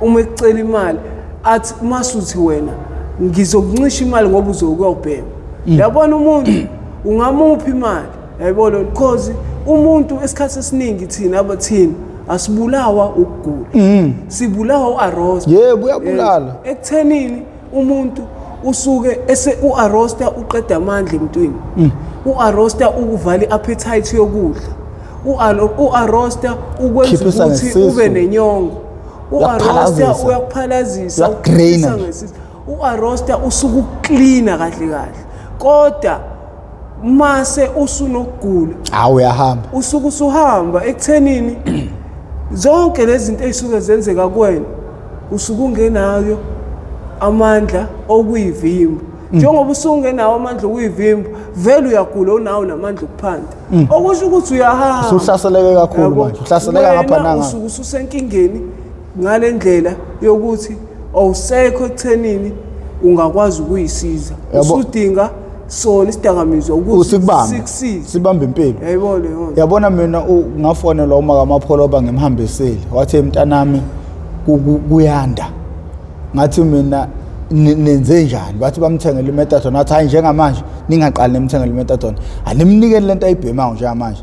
uma ekucela imali, athi masuthi wena ngizokuncisha imali ngoba uzokuyobhema. Yabona, umuntu ungamuphi imali, yayibona, because umuntu esikhathi esiningi thina abathina asibulawa ukugula, sibulawa u-arosta. Yebo, uyabulala. Ekuthenini umuntu usuke ese u-arosta uqeda amandla emntwini, u-arosta ukuvala i-appetite yokudla, u-arosta ukwenza Khiphisa ukuthi ngesisu. ube nenyongo, u-arosta Uyakuphalazisa. uyakuphalazisa, Uyakudraina ukukhiphisa nje. ngesisu. U-arosta usuke ukuklina kahle kahle, kodwa mase usunokugula, Hawu, uyahamba. Usuke usuhamba ekuthenini zonke lezi zinto ey'suke zenzeka kuwena, usuke ungenayo amandla okuyivimba. Njengoba usungenawo amandla okuyivimba, vele uyagula, unawo namandla okuphanda, okusho ukuthi uyahamba. Usuhlaseleke kakhulu. Yabo. Manje uhlaseleka ngapha Wena nangapha. usuke ususenkingeni ngale ndlela yokuthi awusekho ekuthenini ungakwazi ukuyisiza. Usudinga sona isidakamizwa ukuthi Usikubambe. sikusize. Sibambe impilo. Yayibona leyo nto. Yabona, mina ngafonelwa uma kamapholoba, ngimhambisile, wathi mntanami kuyanda. Ngathi mina, "Nenze njani?" Bathi bamthengele i-methadone. Wathi, "Hayi, njengamanje ningaqali nimthengele i-methadone, animnikeli lento ayibhemayo njengamanje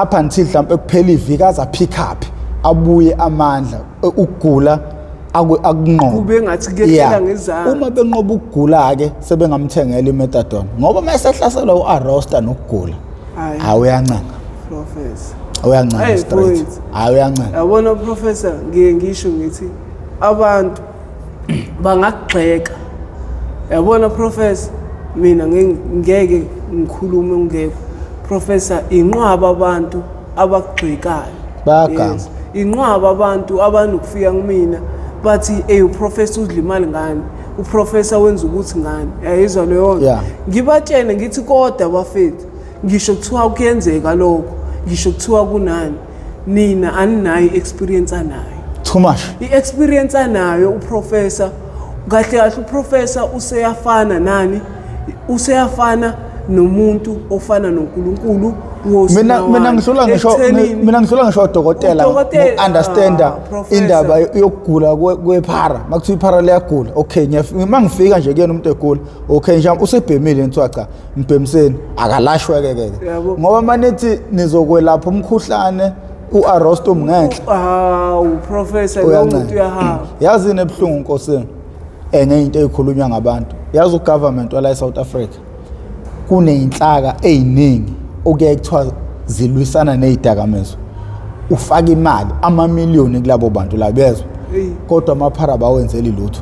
up until mhlawumbe kuphela iviki, aze pick up, abuye amandla, ukugula akunqobe." Kube ngathi kuyehlela ngezandla. Uma benqoba ukugula-ke, sebengamthengela i-methadone, ngoba uma esehlaselwa u-arosta nokugula, Hhayi. hayi, uyancenga. Professor. Uyancenga. Hey, straight. mfowethu. Hayi, uyancenga. Yabona, professor, ngiye ngisho ngithi abantu bangakugxeka. Yabona, professor, mina ngeke ngikhulume ngekho. Professor, inqwaba abantu abakugxekayo. Bayaganga. Yes. Inqwaba abantu abanokufika kumina bathi, "Ey, uprofessor udla imali ngani? Uprofessor wenza ukuthi ngani?" Yayizwa leyo nto. Ngibatshene ngithi, kodwa bafethu, ngisho kuthiwa kuyenzeka lokho, ngisho kuthiwa kunani, nina aninayo i-experience anayo. Too much. I-experience anayo uprofessor, kahle kahle uprofessor useyafana nani? Useyafana nomuntu ofana noNkulunkulu. Mina ngihlula ngisho mina ngihlula ngisho odokotela Udokotela, understanda ah, professor. Indaba yokugula kwephara, makuthiwa iphara liyagula, okay, uma ngifika nje kuyena umuntu egula, okay, nje usebhemile, ngithiwa cha, mbhemiseni, akalashwe ke ke. Ngoba manithi nizokwelapha umkhuhlane u-arostom ngenhla. Hawu, professor, lo muntu uyahamba. Yazi inebuhlungu nkosini enye into eyikhulunywa ngabantu. Yazi, ugovernment wala eSouth Africa kuneyinhlaka eziningi okuyaye kuthiwa zilwisana nezidakamizwa, ufaka imali amamiliyoni kulabo bantu la bezwe, kodwa amaphara bawenzeli lutho.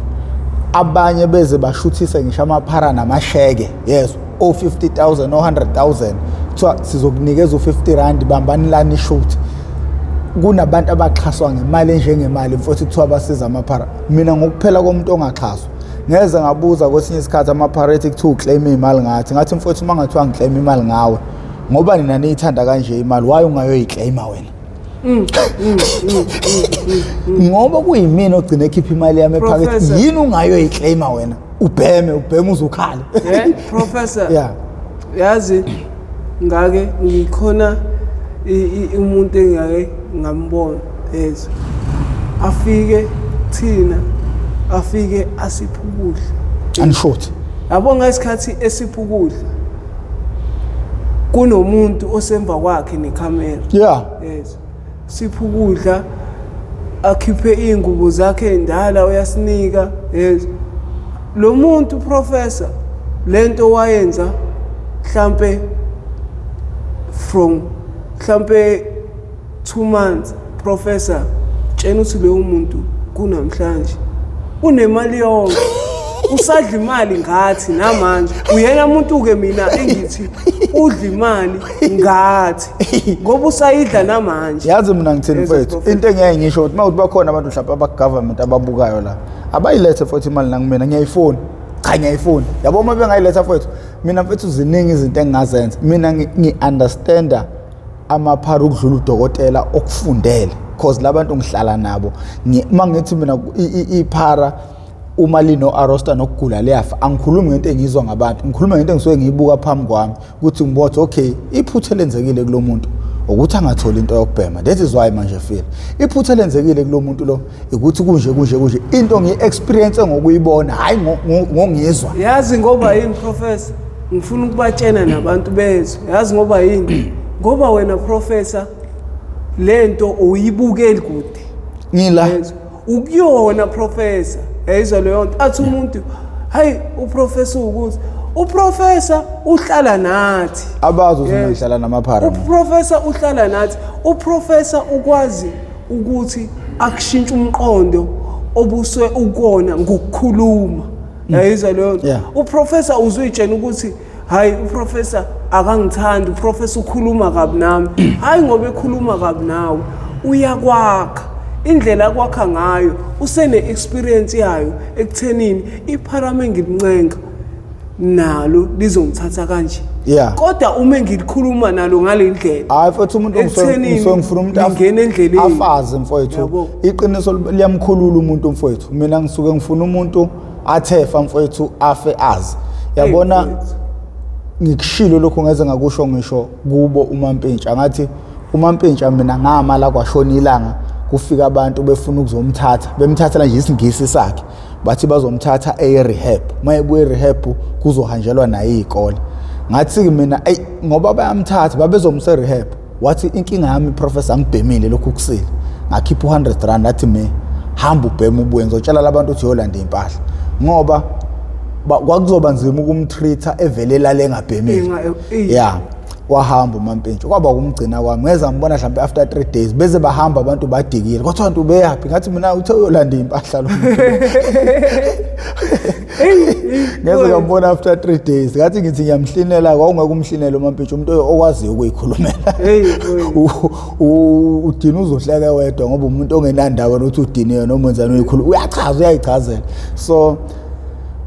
Abanye beze bashuthise ngisho amaphara namasheke, yezwa, o-50 000, o-100 000, kuthiwa sizokunikeza u-50 rand, bambani lani shoot. Kunabantu abaxhaswa ngemali enjengemali, mfowethu, kuthiwa basiza amaphara. Mina ngokuphela komuntu ongaxhaswa, ngeze ngabuza kwesinye isikhathi amaphara ethi kuthiwa uclaim imali, ngathi mfowethu, uma ngathiwa ngiclaim imali ngawe, ngoba nina niyithanda kanje imali, why ungayoyiclaima wena? Ngoba kuyimina ogcina ekhipha imali yami ephakethe. Professor. Yini ungayoyiclaima wena, ubheme, ubheme uze ukhale? Professor, yazi ngake ngikhona umuntu engake ngambona yezwa, afike thina, afike asiphe ukudla. Anishothi. Yabo, ngesikhathi esipha ukudla kunomuntu osemva kwakhe nekhamera. Yes, sipha ukudla, akhiphe iy'ngubo zakhe ey'ndala, uyasinika. Yes, lo muntu, professor, lento wayenza mhlampe from mhlampe 2 months. Professor, tshena ukuthi loyo muntu kunamhlanje unemali yonke. Usadla imali ngathi namanje. Uyena muntu ke mina engithi udla imali ngathi ngoba usayidla namanje. Yazi mina ngithini mfethu, into engiyaye ngisho ukuthi mawuthi bakhona abantu mhlawumbe abaku-government ababukayo la, abayilethe futhi imali nakumina, ngiyayifuna. Cha, ngiyayifuna. Yabo, uma bengayiletha mfethu, mina mfethu ziningi izinto engingazenza. Mina ngi-understanda amaphara ukudlula udokotela okufundele, cause labantu ngihlala nabo. Uma ngithi mina iphara uma lino-arosta nokugula liyafa, angikhulumi ngento engiyizwa ngabantu, ngikhuluma ngento engisuke ngiyibuka phambi kwami, ukuthi ngibona ukuthi okay, iphutha elenzekile kulo muntu ukuthi angatholi into yokubhema, that is why manje feel iphutha elenzekile kulo muntu lo ukuthi kunje kunje kunje, into ngiyi-experience ngokuyibona, hhayi ngongizwa. Yazi ngoba yini, Professor? Ngifuna ukubatshena nabantu bezwe. Yazi ngoba yini? Ngoba wena, Professor, lento uyibukeli kude. Ngila. Yezwa. Ukuyona, Professor. Yayizwa leyo nto. Athi umuntu, hayi, uprofessor ukuthi uprofessor uhlala nathi. Abazi ukuthi ngihlala namaphara mina. Uprofessor uhlala nathi. Uprofessor ukwazi ukuthi akushintshe umqondo obuswe ukona ngokukhuluma. Yayizwa leyo nto. Uprofessor uzuyitshena ukuthi hayi, uprofessor akangithandi, uprofessor ukhuluma kabi nami. Hayi, ngoba ekhuluma kabi nawe, uyakwakha. Indlela akwakha ngayo usene experience yayo ekuthenini ipharame ngilincenga nalo lizongithatha kanje. Kodwa uma ngilikhuluma nalo ngale ndlela, Hayi mfethu, umuntu ngisuke ngifuna umuntu lingena endleleni. Afaze mfowethu. Iqiniso liyamkhulula umuntu mfowethu. Mina ngisuke ngifuna umuntu athefa mfowethu, afe azi. Yabona, ngikushilo lokhu, ngeze ngakusho ngisho kubo uMampintsha, ngathi uMampintsha mina ngama la kwashona ilanga, kufika abantu befuna ukuzomthatha, bemthathela nje isingisi sakhe, bathi bazomthatha eye-rehab, uma ebuye e-rehab kuzohanjelwa naye iy'kole. Ngathi-ke mina, eyi, ngoba bayamthatha babezomsa e-rehab. Wathi, inkinga yami, professor, angibhemile lokhu kusile. Ngakhipha u-100 rand, athi me hamba ubheme ubuye, ngizotshela labantu ukuthi uyolanda iy'mpahla, ngoba kwakuzoba nzima ukumtreat-a evele elale engabhemile. Ya, wahamba uMampintsha, kwaba ukumgcina kwami. Ngeza ngibona mhlawumbe after 3 days beze bahamba abantu badikile, kwathiwa nto ubeyaphi? Ngathi mina, uthe uyolanda iy'mpahla lo muntu. Ngeze ngambona after 3 days. Ngathi ngithi ngiyamhlinela, kwawungeke umhlinele uMampintsha, umuntu okwaziyo ukuyikhulumela. Udina uzohleka wedwa, ngoba umuntu ongenandaba nokuthi udiniwe noma wenzani, uyikhuluma, uyachaza, uyayichazela. So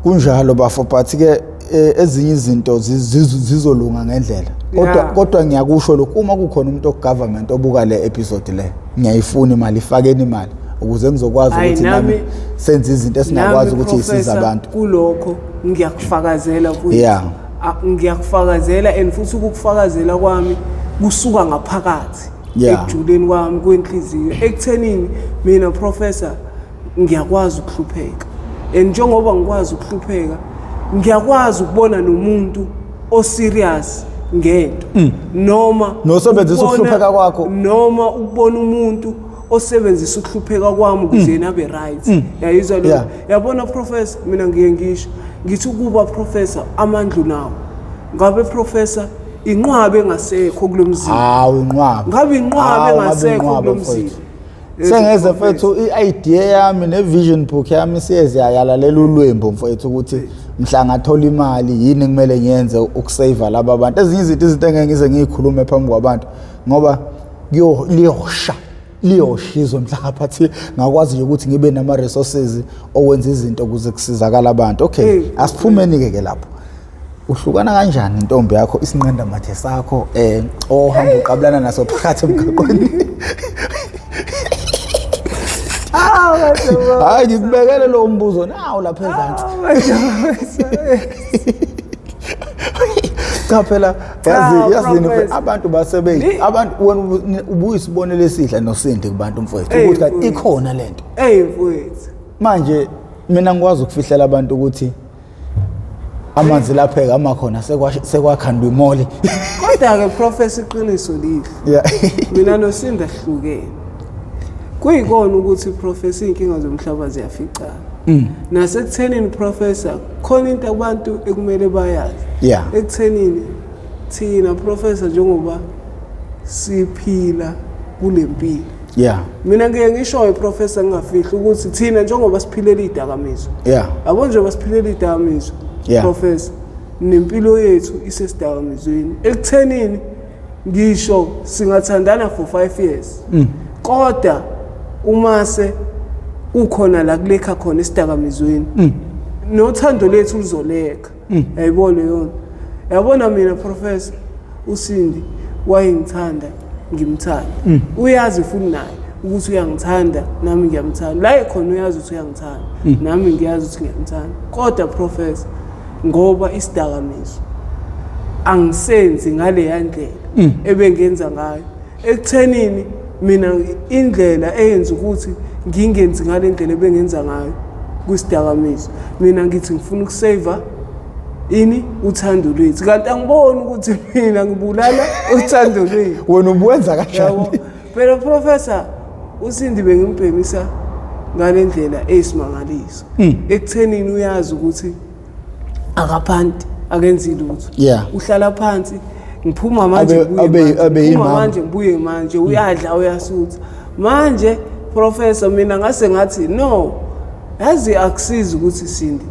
kunjalo bafo, but ke ezinye izinto zizolunga ngendlela, kodwa kodwa ngiyakusho lokhu, uma kukhona umuntu ogovernment obuka le episode le, ngiyayifuna imali, ifakeni imali ukuze ngizokwazi ukuthi nami senze izinto esingakwazi ukuthi isize abantu. Kulokho ngiyakufakazela futhi. Ngiyakufakazela, and futhi ukukufakazela kwami kusuka ngaphakathi ekujuleni kwami kwenhliziyo, ekuthenini mina, professor, ngiyakwazi ukuhlupheka, and njengoba ngikwazi ukuhlupheka, ngiyakwazi ukubona nomuntu oserious ngento noma Nosebenzisa ukuhlupheka kwakho. Noma ukubona umuntu osebenzisa ukuhlupheka kwami ukuze yena abe right. Yayizwa lo? Yabona, professor, mina ngiye ngisho ngithi ukuba, professor, amandla nawo ngabe, professor, inqwabe engasekho kulo mzimba. Hawu, inqwaba. Ngabe inqwabe engasekho kulo mzimba. Sengeze mfethu, i-idea yami ne-vision book yami siyeze yalalela ulwembu mfethu, ukuthi mhla ngathola imali yini kumele ngiyenze ukusave laba bantu. Ezinye izinto engeke ngize ngiyikhulume phambi kwabantu, ngoba liyosha, liyosha izwe mhla ngaphathi ngakwazi nje ukuthi ngibe nama-resources okwenza izinto ukuze kusizakala abantu. Okay, asiphumeni-ke ke lapho. Uhlukana kanjani intombi yakho, isinqanda mathe sakho, ohamba uqabulana naso phakathi emgaqweni? Hayi, ngikubekele lo mbuzo nawu lapha ezansi. Cha phela, yazi, yazini, abantu basebe abantu, wena ubuyisibonelo esihle nosindi kubantu mfowethu, ukuthi kanti ikhona lento. Hey mfowethu. Manje mina ngikwazi ukufihlela abantu ukuthi amanzi lapheka amakhona sekwakhandwa imoli. Kodwa-ke, professor, iqiniso lihle. Mina noSinda hlukene. Kuyikona ukuthi, professor, iy'nkinga zomhlaba ziyaficana. Nasekuthenini, professor, khona into abantu ekumele bayazi. Ekuthenini thina, professor, njengoba siphila kule mpilo. Yeah. Mina ngike ngishoyo, professor, ngingafihli ukuthi thina njengoba siphilela iy'dakamizwa, yabo, njengoba siphilela iy'dakamizwa, professor, nempilo yethu isesidakamizweni ekuthenini ngisho singathandana for 5 years, kodwa uma se kukhona la kulekha khona esidakamizweni, nothando lethu luzolekha. Yayibona leyo nto? Yabona mina, professor, uSindi wayengithanda, ngimthanda. Uyazi futhi naye ukuthi uyangithanda, nami ngiyamthanda. La ekhona uyazi ukuthi uyangithanda, nami ngiyazi ukuthi ngiyamthanda. Kodwa professor, ngoba isidakamizwa angisenzi ngaleya ndlela ebengenza ngayo ekuthenini, mina indlela eyenza ukuthi ngingenzi ngale ndlela ebengenza ngayo kwisidakamizwa, mina ngithi ngifuna ukuseva ini, uthando lwethu, kanti angiboni ukuthi mina ngibulala uthando lwethu. Wena ubuwenza kanjani? Yabo, phela professor, uSindi bengimbhemisa ngale ndlela eyisimangaliso ekuthenini uyazi ukuthi akaphanti, akenzi lutho. Uhlala phansi, ngiphuma manje, ngibuye manje, abe ngiphuma yimama. Manje ngibuye manje, uyadla, uyasutha. Manje professor, mina ngase ngathi no, yazi akusizi ukuthi Sindi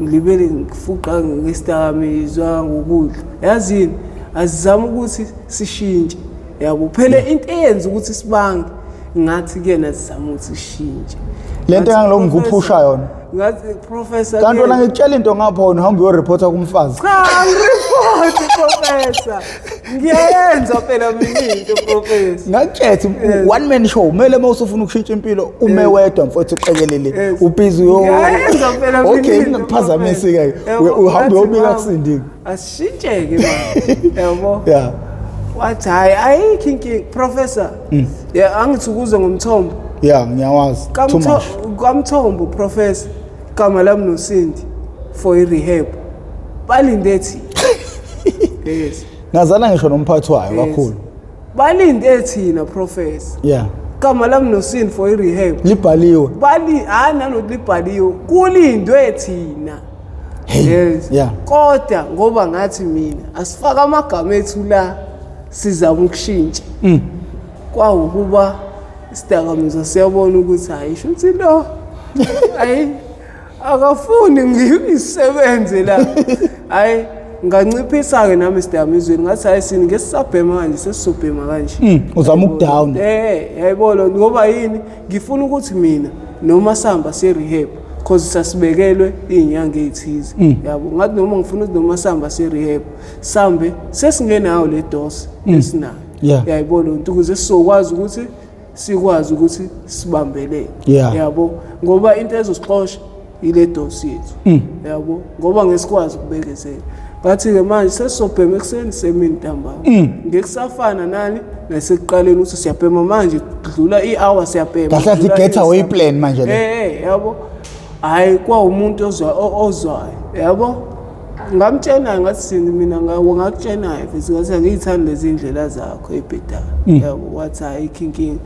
ngilibele ngifuqa ngesidakamizwa, ngokudla. Yazini, asizame ukuthi sishintshe, yabo. Phela into eyenza ukuthi sibange, ngathi kuyena sizame ukuthi sishintshe. Le nto Ngathi, engangilokhu ngikuphusha yona. Ngathi professor, Kanti wena kuyena- ngikutshela into ngapha, wena uhamba uyorephotha kumfazi. Cha, angiripoti professor, ngiyayenza phela mina into, professor. Ngakutshela, one man show, kumele uma usufuna ukushintsha impilo ume wedwa, mfowethu, uqekelele. Ubhizi uyo Ngiyayenza phela mina Okay, into, ngingakuphazamisi ke. Professor. Yabo, Uhamba ngathi, uyobika mama, kusindi. Asishintsheke mama, yabo. Wathi hayi, ayikho inkinga, professor. Ya, angithi ukuze ngomthombo. Yeah, ngiyawazi. Too much. Kamthombo professor, igama lami noSindi for i-rehab, balinde thina, yes. Ngazana ngisho nomphathi wayo kakhulu. Balinde thina, professor. Igama lami noSindi for i-rehab. Libhaliwe. Bali hayi, nanokuthi libhaliwe, kulindwe thina. Hey. Yes. Kodwa ngoba ngathi mina asifake amagama ethu la, sizama ukushintsha, kwawukuba isidakamizwa siyabona ukuthi hayi, shuthi lo hayi akafuni ngisebenze la. Hayi, nganciphisa-ke nami esidakamizweni. Ngathi hayi sini, ngesisabhema kanje, sesizobhema kanje. Uzama ukudown. Yayibona, ngoba yini, ngifuna ukuthi mina noma sihamba siye rehab, cause sasibekelwe iy'nyanga ey'thize, yabo. Ngathi noma ngifuna ukuthi noma sihamba siye rehab, sambe sesingenayo le dose esinayo. Yayibona nto, ukuze sizokwazi ukuthi sikwazi ukuthi sibambelele. Yabo, ngoba into ezosixosha ile dose yethu, yabo, ngoba ngesikwazi ukubekezela. Ngathi-ke manje sesizobhema ekuseni, semini, ntambama. Ngeke kusafana nani nasekuqaleni ukuthi siyabhema manje, kudlula i-hour siyabhema. Kahle kahle kudlula i-get away siyabhema. plan manje le. Yabo, hhayi, kwawumuntu ozwayo, yabo. Ngamtshenayo, ngathi sini mina ngakutshenayo futhi, ngathi angiyithandi lezi ndlela zakho ey'bhedayo, yabo. Wathi hhayi, ayikho inkinga.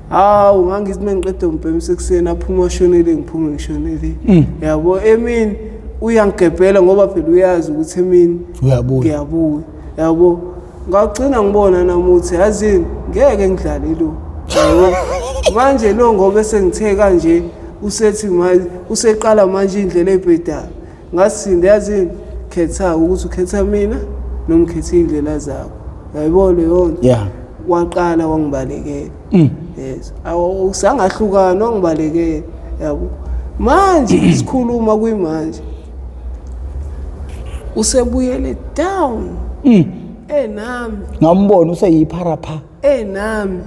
Hawu, ngangithi uma ngiqeda umbhemisa ekuseni, aphuma ashonele, ngiphume ngishonele, yabo. Emini uyangigebhela ngoba phela uyazi ukuthi emini Uyabuya. Ngiyabuya, yabo. Ngagcina ngibona nami ukuthi yazini, ngeke ngidlale lo, yabo, manje lo, ngoba sengithe kanje, usethi manje useqala manje indlela ebhedayo. Ngasinda, yazini, khetha ukuthi ukhetha mina noma ukhetha iy'ndlela zakho, yayibona leyo nto? Waqala wangibalekela. Yes, sangahlukana, wangibalekela, yabo. Manje sikhuluma kuyimanje, usebuyele down enami. Ngambona useyipharapha. Enami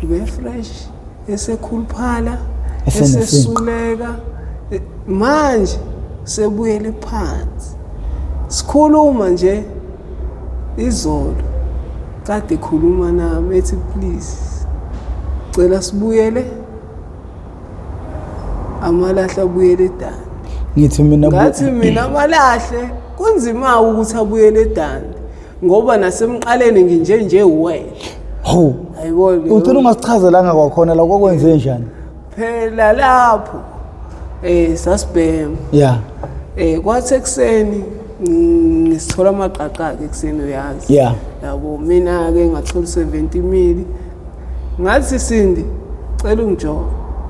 ube fresh, esekhuluphala, Esenesinqa. Esesuleka. Manje sebuyele phansi. Sikhuluma nje, izolo kade khuluma nami, ethi please, cela sibuyele, amalahle abuyele eDande. Ngithi mina Ngathi mina amalahle kunzima ukuthi abuyele eDande, ngoba nasemqaleni nginje nje wena. Hawu. Ayibona leyo. Ugcina ungasichazelanga kwakhona la kwakwenze njani? Phela lapho sasibhema. Kwathi ekuseni ngisithola amaqaqa ke ekuseni, uyazi. Yabo, mina ke ngathola 70 mili. Ngathi Sindi cela ungijove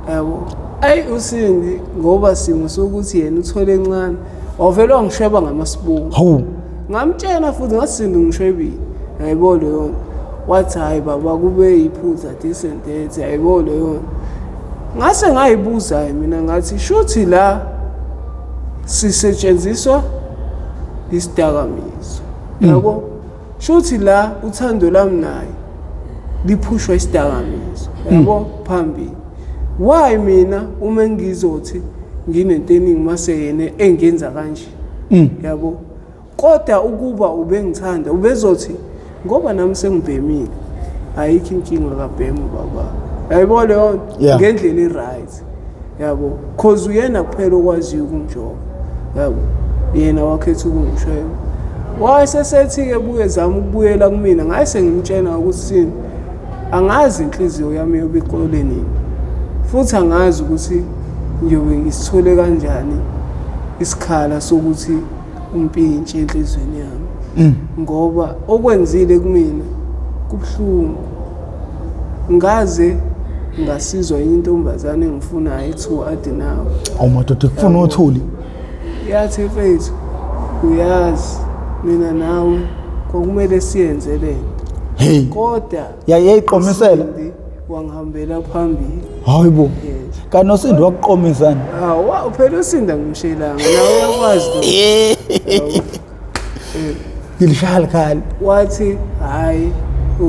yabo. Ayi uSindi ngoba simo sokuthi yena uthole encane wavele wangishweba ngamasibungu. Hawu. Ngamtshela futhi ngathi Sindi ngishwebile. Yayibo leyo nto. Wathi hayi baba kube yiphutha this and that yayibo leyo nto. Ngase ngayibuza mina ngathi shuthi la sisetshenziswa isidakamizwa. Yabo? Shuthi la uthando lami naye liphushwa isidakamizwa yabo phambili. Why mina uma ngizothi nginento eningi mase yena engenza kanje yabo kodwa ukuba ubengithanda ubezothi ngoba nami sengibhemile ayikho inkinga kabhemu baba yayibo leyo nto ngendlela i-right yabo cause uyena kuphela okwaziyo ukungijova yabo yena wakhetha ukungishweba wayesesethi-ke buye zama ukubuyela kumina ngaye sengimtshela ukuthi sini angazi inhliziyo yami yobe iqole nini futhi angazi ukuthi ngiyobe ngisithole kanjani isikhala sokuthi umpintshi enhliziyweni yami ngoba okwenzile kumina kubuhlungu ngaze ngasizwa enye intombazane engifunayo ethiwa Adenawe. Awu madoda kufuna uthuli. Yathi mfethu uyazi mina nawe kwakumele siyenze le nto. Hey. Kodwa Yayiqomisela. uSindi wangihambela phambili. Hayi bo. Yes. Kanti noSindi wakuqomisana. Hawu phela uSindi angimshelanga nawe uyakwazi lokho. Ngilishaya likhali. Wathi hayi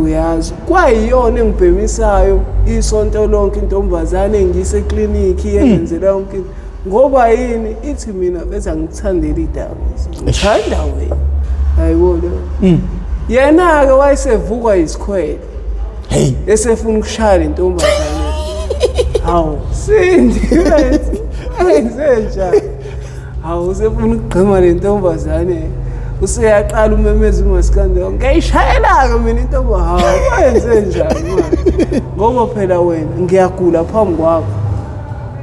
uyazi kwayiyona engibhemisayo isonto lonke intombazane engiyise eklinikhi yengenzela yonke into ngoba yini ithi mina bese angikuthandeli idaba ngithanda wena hayibo lo yena-ke wayesevukwa yisikhwele Hey. esefuna ukushaya le ntombazane hawu Sindi wenzenjani Hawu usefuna ukugqima le ntombazane. Useyaqala umemeza umasikandi wonke. Ngiyayishayela-ke mina intombi hawu wenze njani manje? Ngoba phela wena ngiyagula phambi kwakho.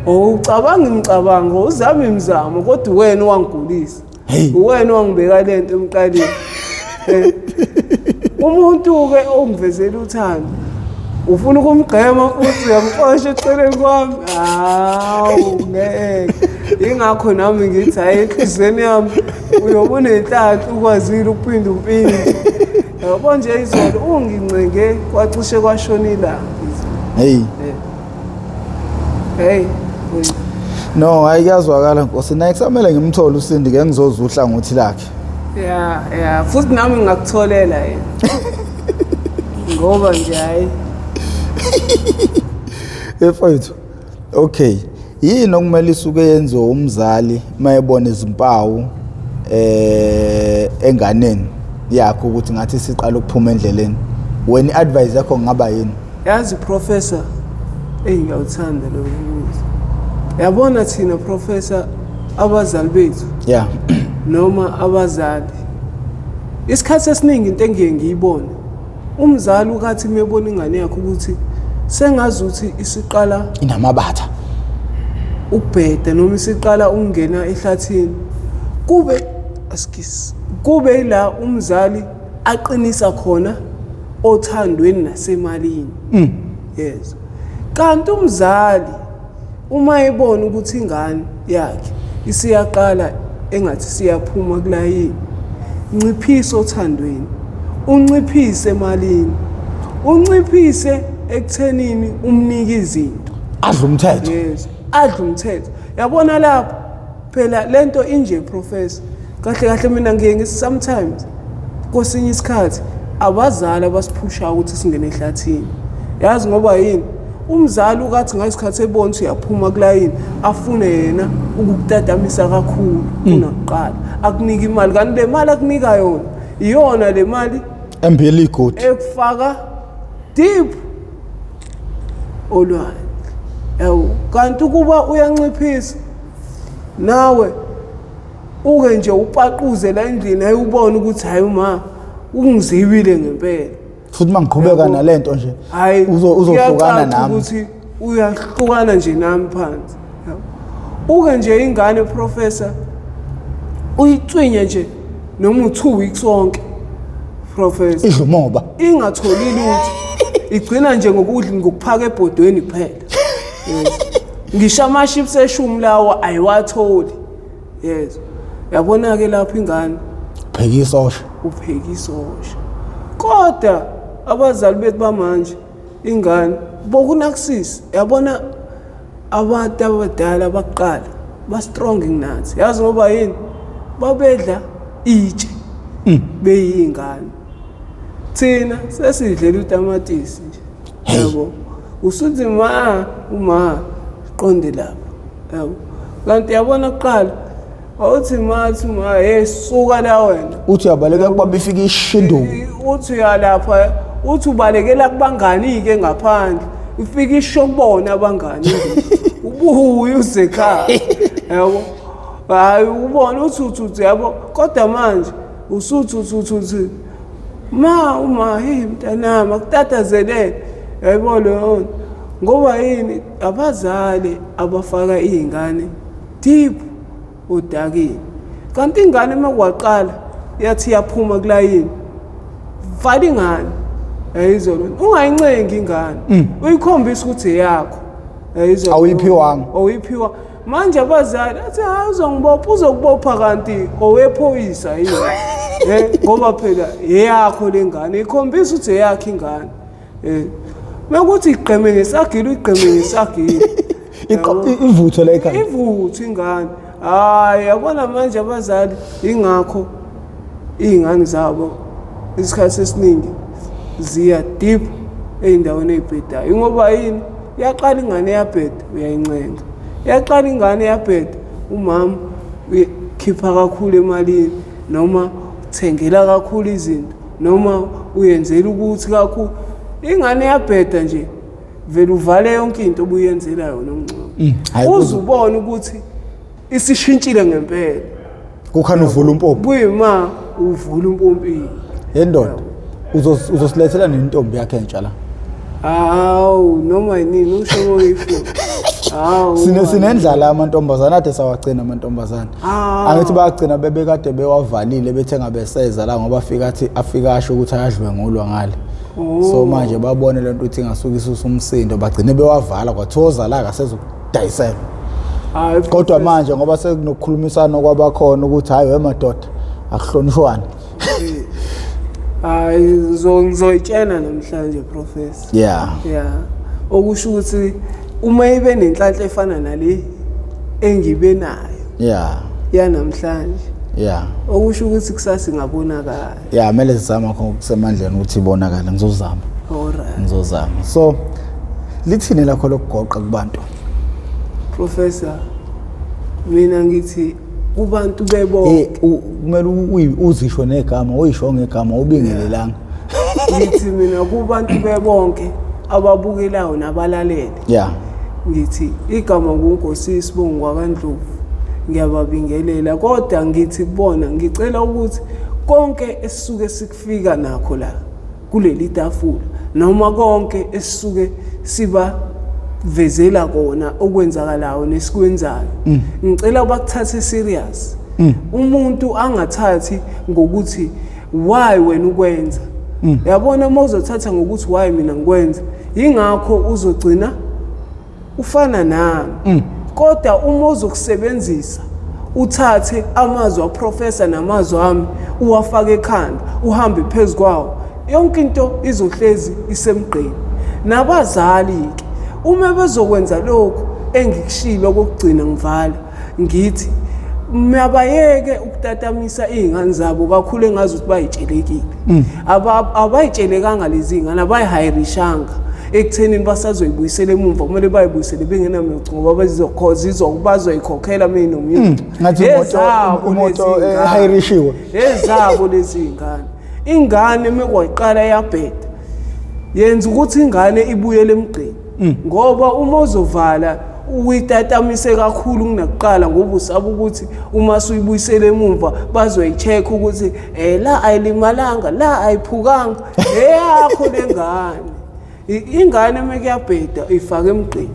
Ucabanga imicabango, uzama imizamo kodwa uwena owangigulisa. Hey. Uwena owangibeka le nto emqaleni. Eh. Umuntu-ke ongivezela uthando ufuna ukumgqema futhi uyamxosha eceleni kwami hawu ngeke ingakho nami ngithi hhayi enhliziyweni yami uyobe unenhlanhla ukwazile ukuphinda umpinde yabo nje izolo ungincenge kwacishe kwashona ilanga Hey. Hey. No, hayi kuyazwakala Nkosi. Naye kusamele ngimthole uSindi ke ngizozwa uhlangothi lakhe. Ya, ya, futhi nami ngingakutholela yena. Ngoba nje hayi. Mfowethu. Okay. Yini okumele isuke yenziwe umzali mayebona izimpawu enganeni yakhe ukuthi ngathi siqala ukuphuma endleleni? Wena i-advice yakho ngaba yini? Yazi professor, eyi ngiyawuthanda lo mbuzo. Yabona thina professor abazali bethu noma abazali isikhathi esiningi into engiye ngiyibone umzali ukathi mebona ingane yakhe ukuthi sengazuthi isiqala inamabatha ukubheda noma isiqala ukungena ehlathini kube askis kube ila umzali aqinisa khona othandweni nasemalini. Yes. Kanti umzali uma ebona ukuthi ingane yakhe isiyaqala engathi siyaphuma kulayini, nciphisa othandweni, unciphise emalini, unciphise ekuthenini umnike izinto. Adle umthetho. Yes, adle umthetho. Yabona lapho phela lento inje professor. Kahle kahle mina ngiye ngithi sometimes kwesinye isikhathi abazali abasiphushayo ukuthi singene ehlathini. Yazi ngoba yini? Umzali ukathi ngesikhathi ebona ukuthi uyaphuma kulayini afune yena ukukutatamisa kakhulu kunakuqala. Akunike imali kanti le mali akunika yona iyona le mali Embili igodi. ekufaka deep olwandle. Yawu kanti ukuba uyanciphisa nawe uke nje upaquze la endlini hayi ubone ukuthi hayi uma ungizibile ngempela. Futhi mangiqhubeka nalento nje Hayi uzohlukana kuyacaca nami. ukuthi uyahlukana nje nami phansi. Uke nje ingane professor uyicwinye nje noma u2 weeks wonke professor Idla umoba. ingatholi lutho. Igcina nje ngokudla ngokuphaka ebhodweni kuphela. Yes. Ngisho ama-chips eshumi lawo ayiwatholi. Yes. Yabona-ke lapho ingane Pheka isosha. Upheka isosha. Kodwa abazali bethu bamanje ingane bokunakusisa, yabona abantu abadala bakuqala ba-strong kunathi. Yazi ngoba yini? Babedla itshe beyingane. Thina sesidlela utamatisi nje. Yabo. Usuthi ma uma qonde lapha. Yabo. Kanti yabona kuqala awuthi mathi ma, hey, suka la wena. Uthi uyabaleka kuba ifika ishinduku. Uthi uyalapha, uthi ubalekela kubangani-ke ngaphandle, ufike isho kubona abangani, ubuye uze ekhaya, yabo. Hhayi, ubone uthi uthi uthi, yabo. Kodwa manje usuthi uthi uthi uthi ma uma, hey mntanami, akutatazelele, yayibona leyo nto. Ngoba yini? Abazali abafaka iy'ngane deep odakeni, kanti ingane uma kwaqala yathi yaphuma kulayini, vala ingane, yayizwa loo nto. Ungayincengi ingane, uyikhombise ukuthi eyakho, yayizwa. Awuyiphiwanga. Awuyiphiwa. Manje abazali athi, hayi, uzongibopha, uzokubopha kanti owephoyisa yini? Ngoba phela eyakho le ngane, ikhombisa ukuthi eyakho ingane. Mekuthi igqeme ngesagila, uyigqeme ngesagila. Ivuthe la ekhaya. Ivuthe ingane. Hayi, yabona manje abazali, ingakho iy'ngane zabo isikhathi esiningi ziya deep ey'ndaweni ey'bhedayo. Ingoba yini? Yaqala ingane yabheda, uyayincenga. Yaqala ingane yabheda, umama ukhipha kakhulu emalini, noma uthengela kakhulu izinto, noma uyenzela ukuthi kakhulu. Ingane yabheda nje, vele uvale yonke into obuyenzela yona umngcwabo. Hhayi. Uze ubone ukuthi isishintshile ngempela. Kukhona uvula umpompi. Kuyima uvula umpompi. Yendoda, uzosilethela nentombi yakhe entsha la. Hawu, noma yinini usho ngiyifuna. Hawu. Sinendlala amantombazana, ade sawagcina amantombazana. Angithi bayagcina bebekade bewavalile, bethenga beseza la, ngoba afika athi afika asho ukuthi ayadlwengulwa ngale. So manje babone lento ukuthi ingasuka isusa umsindo, bagcine bewavala, kwathoza la kasezokudayisela. Hayi. Kodwa manje ngoba sekunokukhulumisana kwabakhona ukuthi hayi wemadoda, akuhlonishwane. Hayi, ngizoyitshena namhlanje, Professor. Yeah. Okusho ukuthi uma ibe nenhlanhla efana nale engibe nayo yanamhlanje, okusho ukuthi kusasa ingabonakala. Yeah, kumele sizame khona kusemandleni ukuthi ibonakale. Ngizozama. Alright. Ngizozama. So lithini lakho lokugoqa kubantu? Professor, mina ngithi kubantu bebonke. Kumele uzisho negama, uyisho ngegama, ubingelelanga. Ngithi mina kubantu bebonke ababukelayo nabalalele. Ngithi igama nguNkosi Sibongo kwaKaNdlovu. Ngiyababingelela, kodwa ngithi kubona ngicela ukuthi konke esisuke sikufika nakho la kuleli tafula, noma konke esisuke sibavezela kona okwenzakalayo nesikwenzayo, ngicela bakuthathe serious. Umuntu angathathi ngokuthi why wena ukwenza. Yabona, uma uzothatha ngokuthi why mina ngikwenza, ingakho uzogcina ufana nami. Kodwa uma uzokusebenzisa, uthathe amazwi aprofessor namazwi ami, uwafake ekhanda, uhambe phezu kwawo, yonke into izohlezi isemgqeni. Nabazali-ke uma bezokwenza lokhu engikushilo okokugcina, ngivala ngithi mabayeke ukutatamisa iy'ngane zabo kakhulu engazi ukuthi bayitshelekile. Abayitshelekanga lezi y'ngane, abayihayirishanga ekuthenini basazoyibuyisela emumva. Kumele bayibuyisele bengenamyocu, ngoba bazoyikhokhela meyinomyocu. Ngathi imoto ehayirishiwe. Ezabo lezi y'ngane. Ingane mekwayiqala yabheda, yenza ukuthi ingane ibuyele emgqeni, ngoba uma uzovala uyitatamise kakhulu kunakuqala, ngoba usaba ukuthi uma suyibuyisele emumva bazoyi-check ukuthi la ayilimalanga, la ayiphukanga. Eyakho lengane. Ingane uma kuyabheda, ifake emgqeni,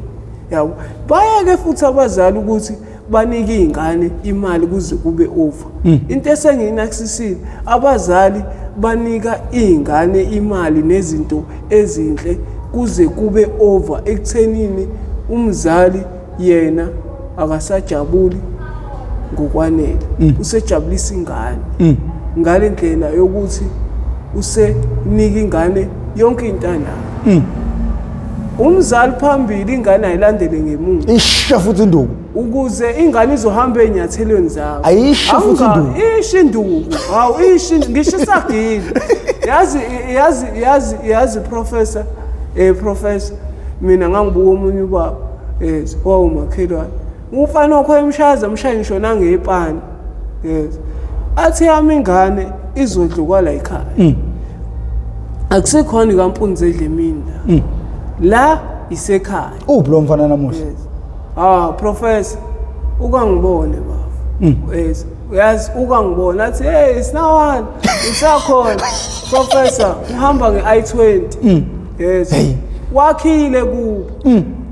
yabo. Bayeke futhi abazali ukuthi banike iy'ngane imali kuze kube over. Into esengiyinakisisile, abazali banika iy'ngane imali nezinto ezinhle kuze kube over ekuthenini umzali yena akasajabuli ngokwanele, usejabulisa ingane ngale ndlela yokuthi usenika ingane yonke into anayo. Umzali phambili, ingane ayilandele ngemuva. Isha futhi induku. Ukuze ingane izohamba ey'nyathelweni zakho. Ayisho futhi induku. Isho induku. Hawu, isho, ngisho isagile. Yazi, yazi, yazi, yazi professor, professor, mina ngangibuka omunye ubaba, owawumakhelwane. Umfana wakho emshaza, emshaya ngisho nangepani. Yes. Athi yami ingane izodlukwa la ekhaya. Akusekhona ikampunzi edlemini la. La isekhaya. Uphi lo mfana namuhla? Yes. Ah, professor, ukangibone baba. Yes. Uyazi ukangibona athi hey isinawana usakhona professor, uhamba nge-i20. Yes. Hey. Wakhile kubo.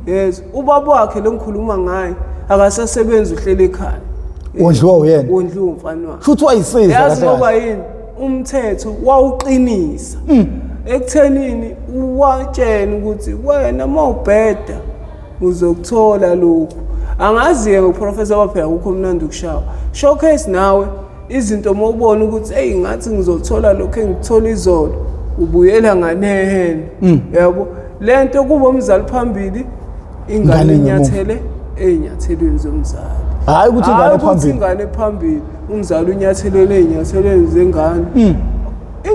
Yes, ubaba wakhe lo ngikhuluma ngaye akasasebenzi, uhleli ekhaya. Wondliwa uyena. Wondliwa umfana wakhe. Futhi wayisiza Yazi kahle ngoba kahle. yini? Umthetho wawuqinisa. Ekuthenini uwatshena ukuthi wena mawubheda uzokuthola lokhu. Angazi-ke ngoprofessor waphela kukho mnandi ukushawa. Showcase nawe izinto mawubona ukuthi hey ngathi ngizothola lokho engikuthola izolo, ubuyela nganehene. Yabo? Lento kuba umzali phambili, ingane Ingane ngemuva. inyathele ey'nyathelweni zomzali. Hhayi ukuthi ingane Hhayi ukuthi phambili. ingane phambili, umzali unyathelele ey'nyathelweni zengane.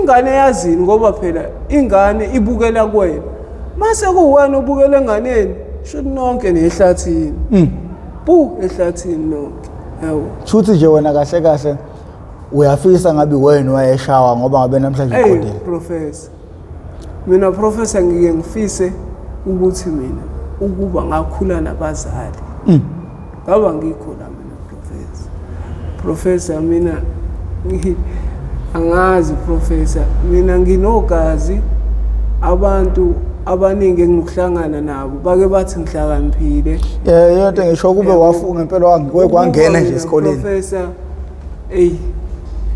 Ingane yazini, ngoba phela ingane ibukela kuwena. Mase kuwena obukela enganeni, shuthi nonke nehlathini. Bu ehlathini nonke. Yabo. Shuthi nje wena kahle kahle uyafisa ngabe wena wayeshawa, ngoba ngabe namhlanje Hey uqondile. Professor. Mina professor ngike ngifise ukuthi mina ukuba ngakhula nabazali. Ngaba ngikho la mina professor. Professor mina angazi professor, mina nginogazi, abantu abaningi enginokuhlangana nabo bake bathi ngihlakaniphile. Yonto ngisho kube wafunga ngempela kwangena nje esikoleni. Professor, ey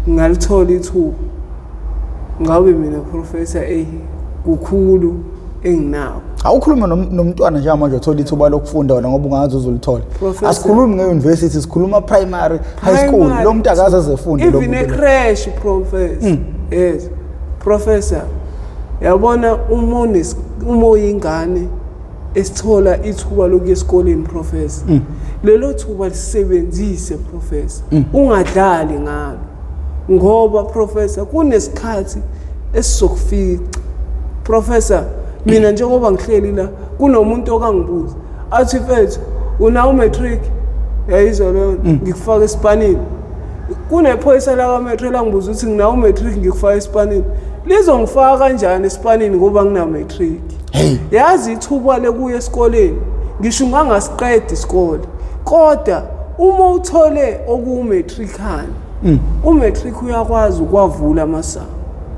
ngalithola ithuba ngabe mina professor, ey kukhulu enginawo. Awukhulume nomntwana njengamanje uthola ithuba lokufunda wena, ngoba ungazi uzolithola. Professor. Asikhulumi nge-university, sikhuluma primary, high school. Primary. Lo muntu akaze azefunde lo Even muntu lo. e-creche professor. Yes professor, yabona uma uyingane esithola ithuba lokuya esikoleni professor, lelo thuba lisebenzise professor, ungadlali ngalo, ngoba professor kunesikhathi esizokufica professor. Mina njengoba ngihleli la, kunomuntu okangibuza athi, mfethu, unawo matric? Yayizwa leyo, ngikufaka esipanini. Kunephoyisa lakametro langibuza ukuthi nginawo matric, ngikufaka esipanini. Lizongifaka kanjani esipanini ngoba ngina matric? Hey. Yazi ithuba lekuya esikoleni, ngisho ungangasiqeda isikole, kodwa uma uthole okuwumatricana, umatric uyakwazi ukwavula amasango.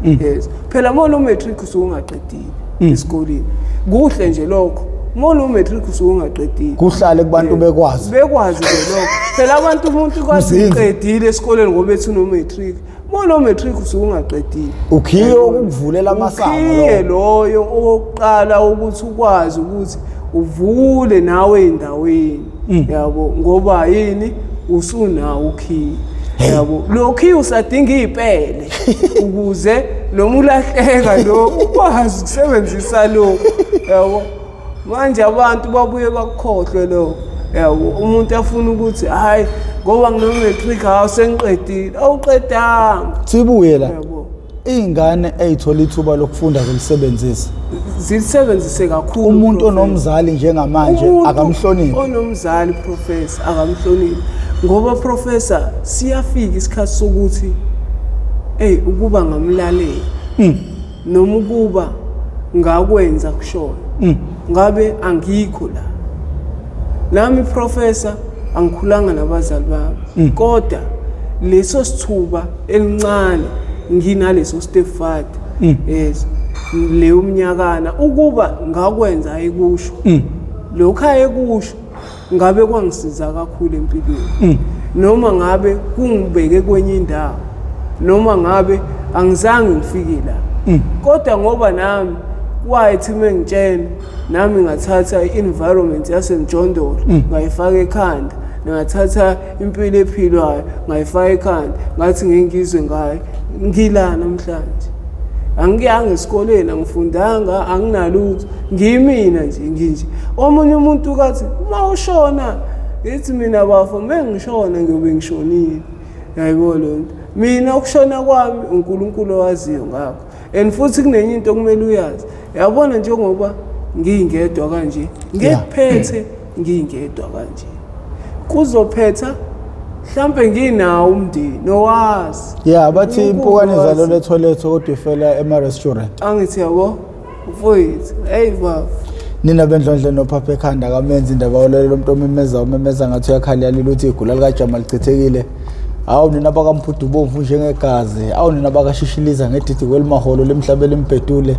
Yes, phela uma unomatric usuke ungaqedile esikoleni. Kuhle nje lokho, uma unomatric usuke ungaqedile. Kuhlale kubantu bekwazi. Bekwazi nje lokho phela abantu, umuntu kwazi Uzinze. uqedile esikoleni ngoba ethi unomatric. Uma unomatric usuke ungaqedile. Ukhiye ukukuvulela amasango Ukhiye lowo. loyo owokuqala ukuthi ukwazi ukuthi uvule nawe endaweni, yabo, ngoba yini? Usunawo ukhiye, yabo. Lo khiye usadinga iy'pele ukuze noma ulahleka lo ukwazi ukusebenzisa lo, yabo. Manje abantu babuye bakukhohlwe lokho, yabo. Umuntu afuna ukuthi hhayi ngoba ngino-matric, hawu sengiqedile. Awuqedanga. Sibuye la. Yabo. Iy'ngane ey'thola ithuba lokufunda zilisebenzise. Zilisebenzise kakhulu Umuntu Professor. onomzali njengamanje Umuntu akamhloniphi. onomzali professor akamhloniphi, ngoba professor siyafika isikhathi sokuthi hey ukuba ngamlalela noma ukuba ngakwenza kushoyo ngabe angikho la nami professor. Angikhulanga nabazali bami, kodwa leso sithuba elincane nginaleso stepfather, yes, leyo mnyakana, ukuba ngakwenza ayikusho lokhu ayekusho ngabe kwangisiza kakhulu empilweni, noma ngabe kungibeke kwenye indawo. Noma ngabe angizange ngifike la, kodwa ngoba nami kwathi mengitshela, nami ngathatha i-environment yasemjondolo, ngayifaka ekhanda, ngathatha impilo ephilwayo, ngayifaka ekhanda, ngathi ngengizwe ngayo, ngila namhlanje. Angiyanga esikoleni, angifundanga, anginalutho, ngiyimina nje, nginje. Omunye umuntu kathi uma ushona, ngithi mina bafo, mengishona ngiyobe ngishonile. Yayibo leyo nto. Mina ukushona kwami uNkulunkulu owaziyo ngakho. And futhi kunenye into okumele uyazi, yabona, njengoba ngingedwa kanje, ngekuphethe ngingedwa kanje, kuzophetha mhlambe nginawo umndeni nowazi. Yeah, bathi impukane zalo letholetho kodwa ifela ema-restaurant. Angithi yabo mfowethu, hey baba. Nina bendlondle nophapha ekhanda kamenzi indaba olele umuntu omemeza umemeza ngathi uyakhalalila uthi igula likajama lichithekile. Awu nina bakamphudu bomvu njengegazi, awu nina bakashishiliza ngedidi kwelimaholo lemhlaba elimbhedule,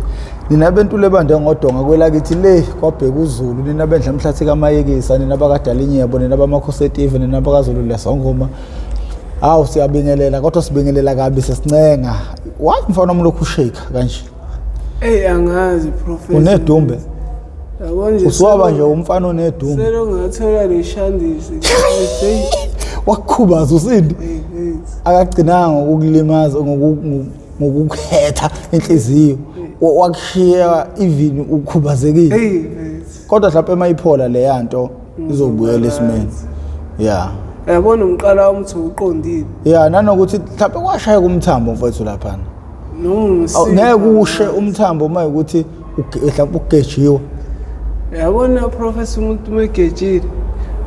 nina bentule bande ngodonga kwelakithi le kwabheka uZulu, nina bendla mhlathi kamayekisa, nina bakadalinyebo, nina bamakhosi etive, nina bakazulu lesongoma. Awu siyabingelela, kodwa sibingelela kabi, sesincenga. Why mfana wami lokhu ushake kanje? Ey, angazi, professor. Unedumbe. Yabo nje. Usuwaba nje umfana onedumbe. Selo ngathola leshandisi. Hey. Wakukhubaza usindi. Hey, hey. Akagcinanga ngokukulimaza, ngokukhetha inhliziyo, wakushiya even ukhubazekile. Hey. Kodwa mhlawumbe mayiphola leya nto izobuyela esimeni, yeah. Yabona umqala wami uthi uqondile. Yeah, nanokuthi mhlawumbe kwashaya kumthambo mfowethu laphana. Noma Awu, ngeke ushe umthambo uma ukuthi mhlawumbe ugejiwe. Yabona professor, umuntu megejile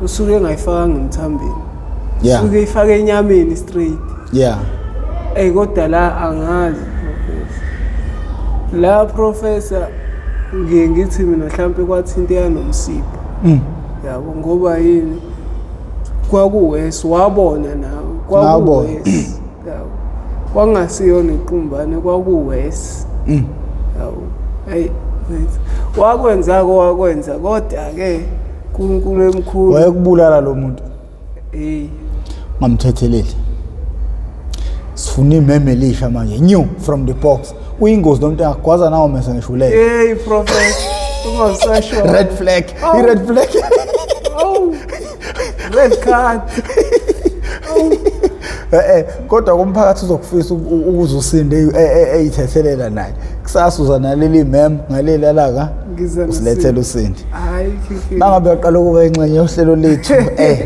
usuke engayifakanga emthambeni. Usuke ifake enyameni straight. Ey, kodwa la angazi professor. La professor, ngiye ngithi mina mhlambe kwathinteka nomsipha. Yabo, ngoba yini, kwakuwesi, wabona nawe. Ngabona. Kwakuwesi, yabo, kwakungasiyona iqumbane, kwakuwesi. Yabo, hey, wakwenza wakwenza, kodwa ke uNkulunkulu emkhulu. Wayekubulala lo muntu. Hey. Ngamthetheleli, sifuna imeme elisha manje, new from the box. Uyingozi lo muntu, angagwaza nawo mese ngisho ulele. Hey prophet, ungasasho. Red flag. Oh. I-red flag. Oh, red card. Kodwa kumphakathi uzokufisa ukuze usinde eyithethelela naye. Kusasa uza naleli mem ngaleli laka. Ngiza. Usilethele usindi. Hayi khikhi. Mangabe uyaqala ukuba ingxenye yohlelo lethu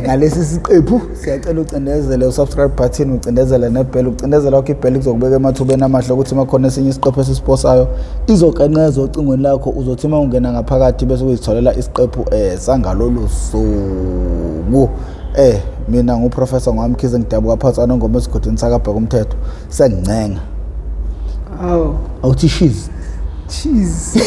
ngalesi siqephu, siyacela ucindezele usubscribe button, ucindezele nebell. Ucindezela wakho ibell kuzokubeka emathubeni amahle ukuthi makhona esinye isiqephu esisiposayo izoqenqeza ocingweni lakho. Uzothi uma ungena ngaphakathi bese uyitholela isiqephu sangalolu suku. Mina nguprofessor Ngwamkhize, ngidabuka phansi anongoma esigodini sakabheka umthetho. Sengincenga. Awu. Awuthi cheese. Cheese.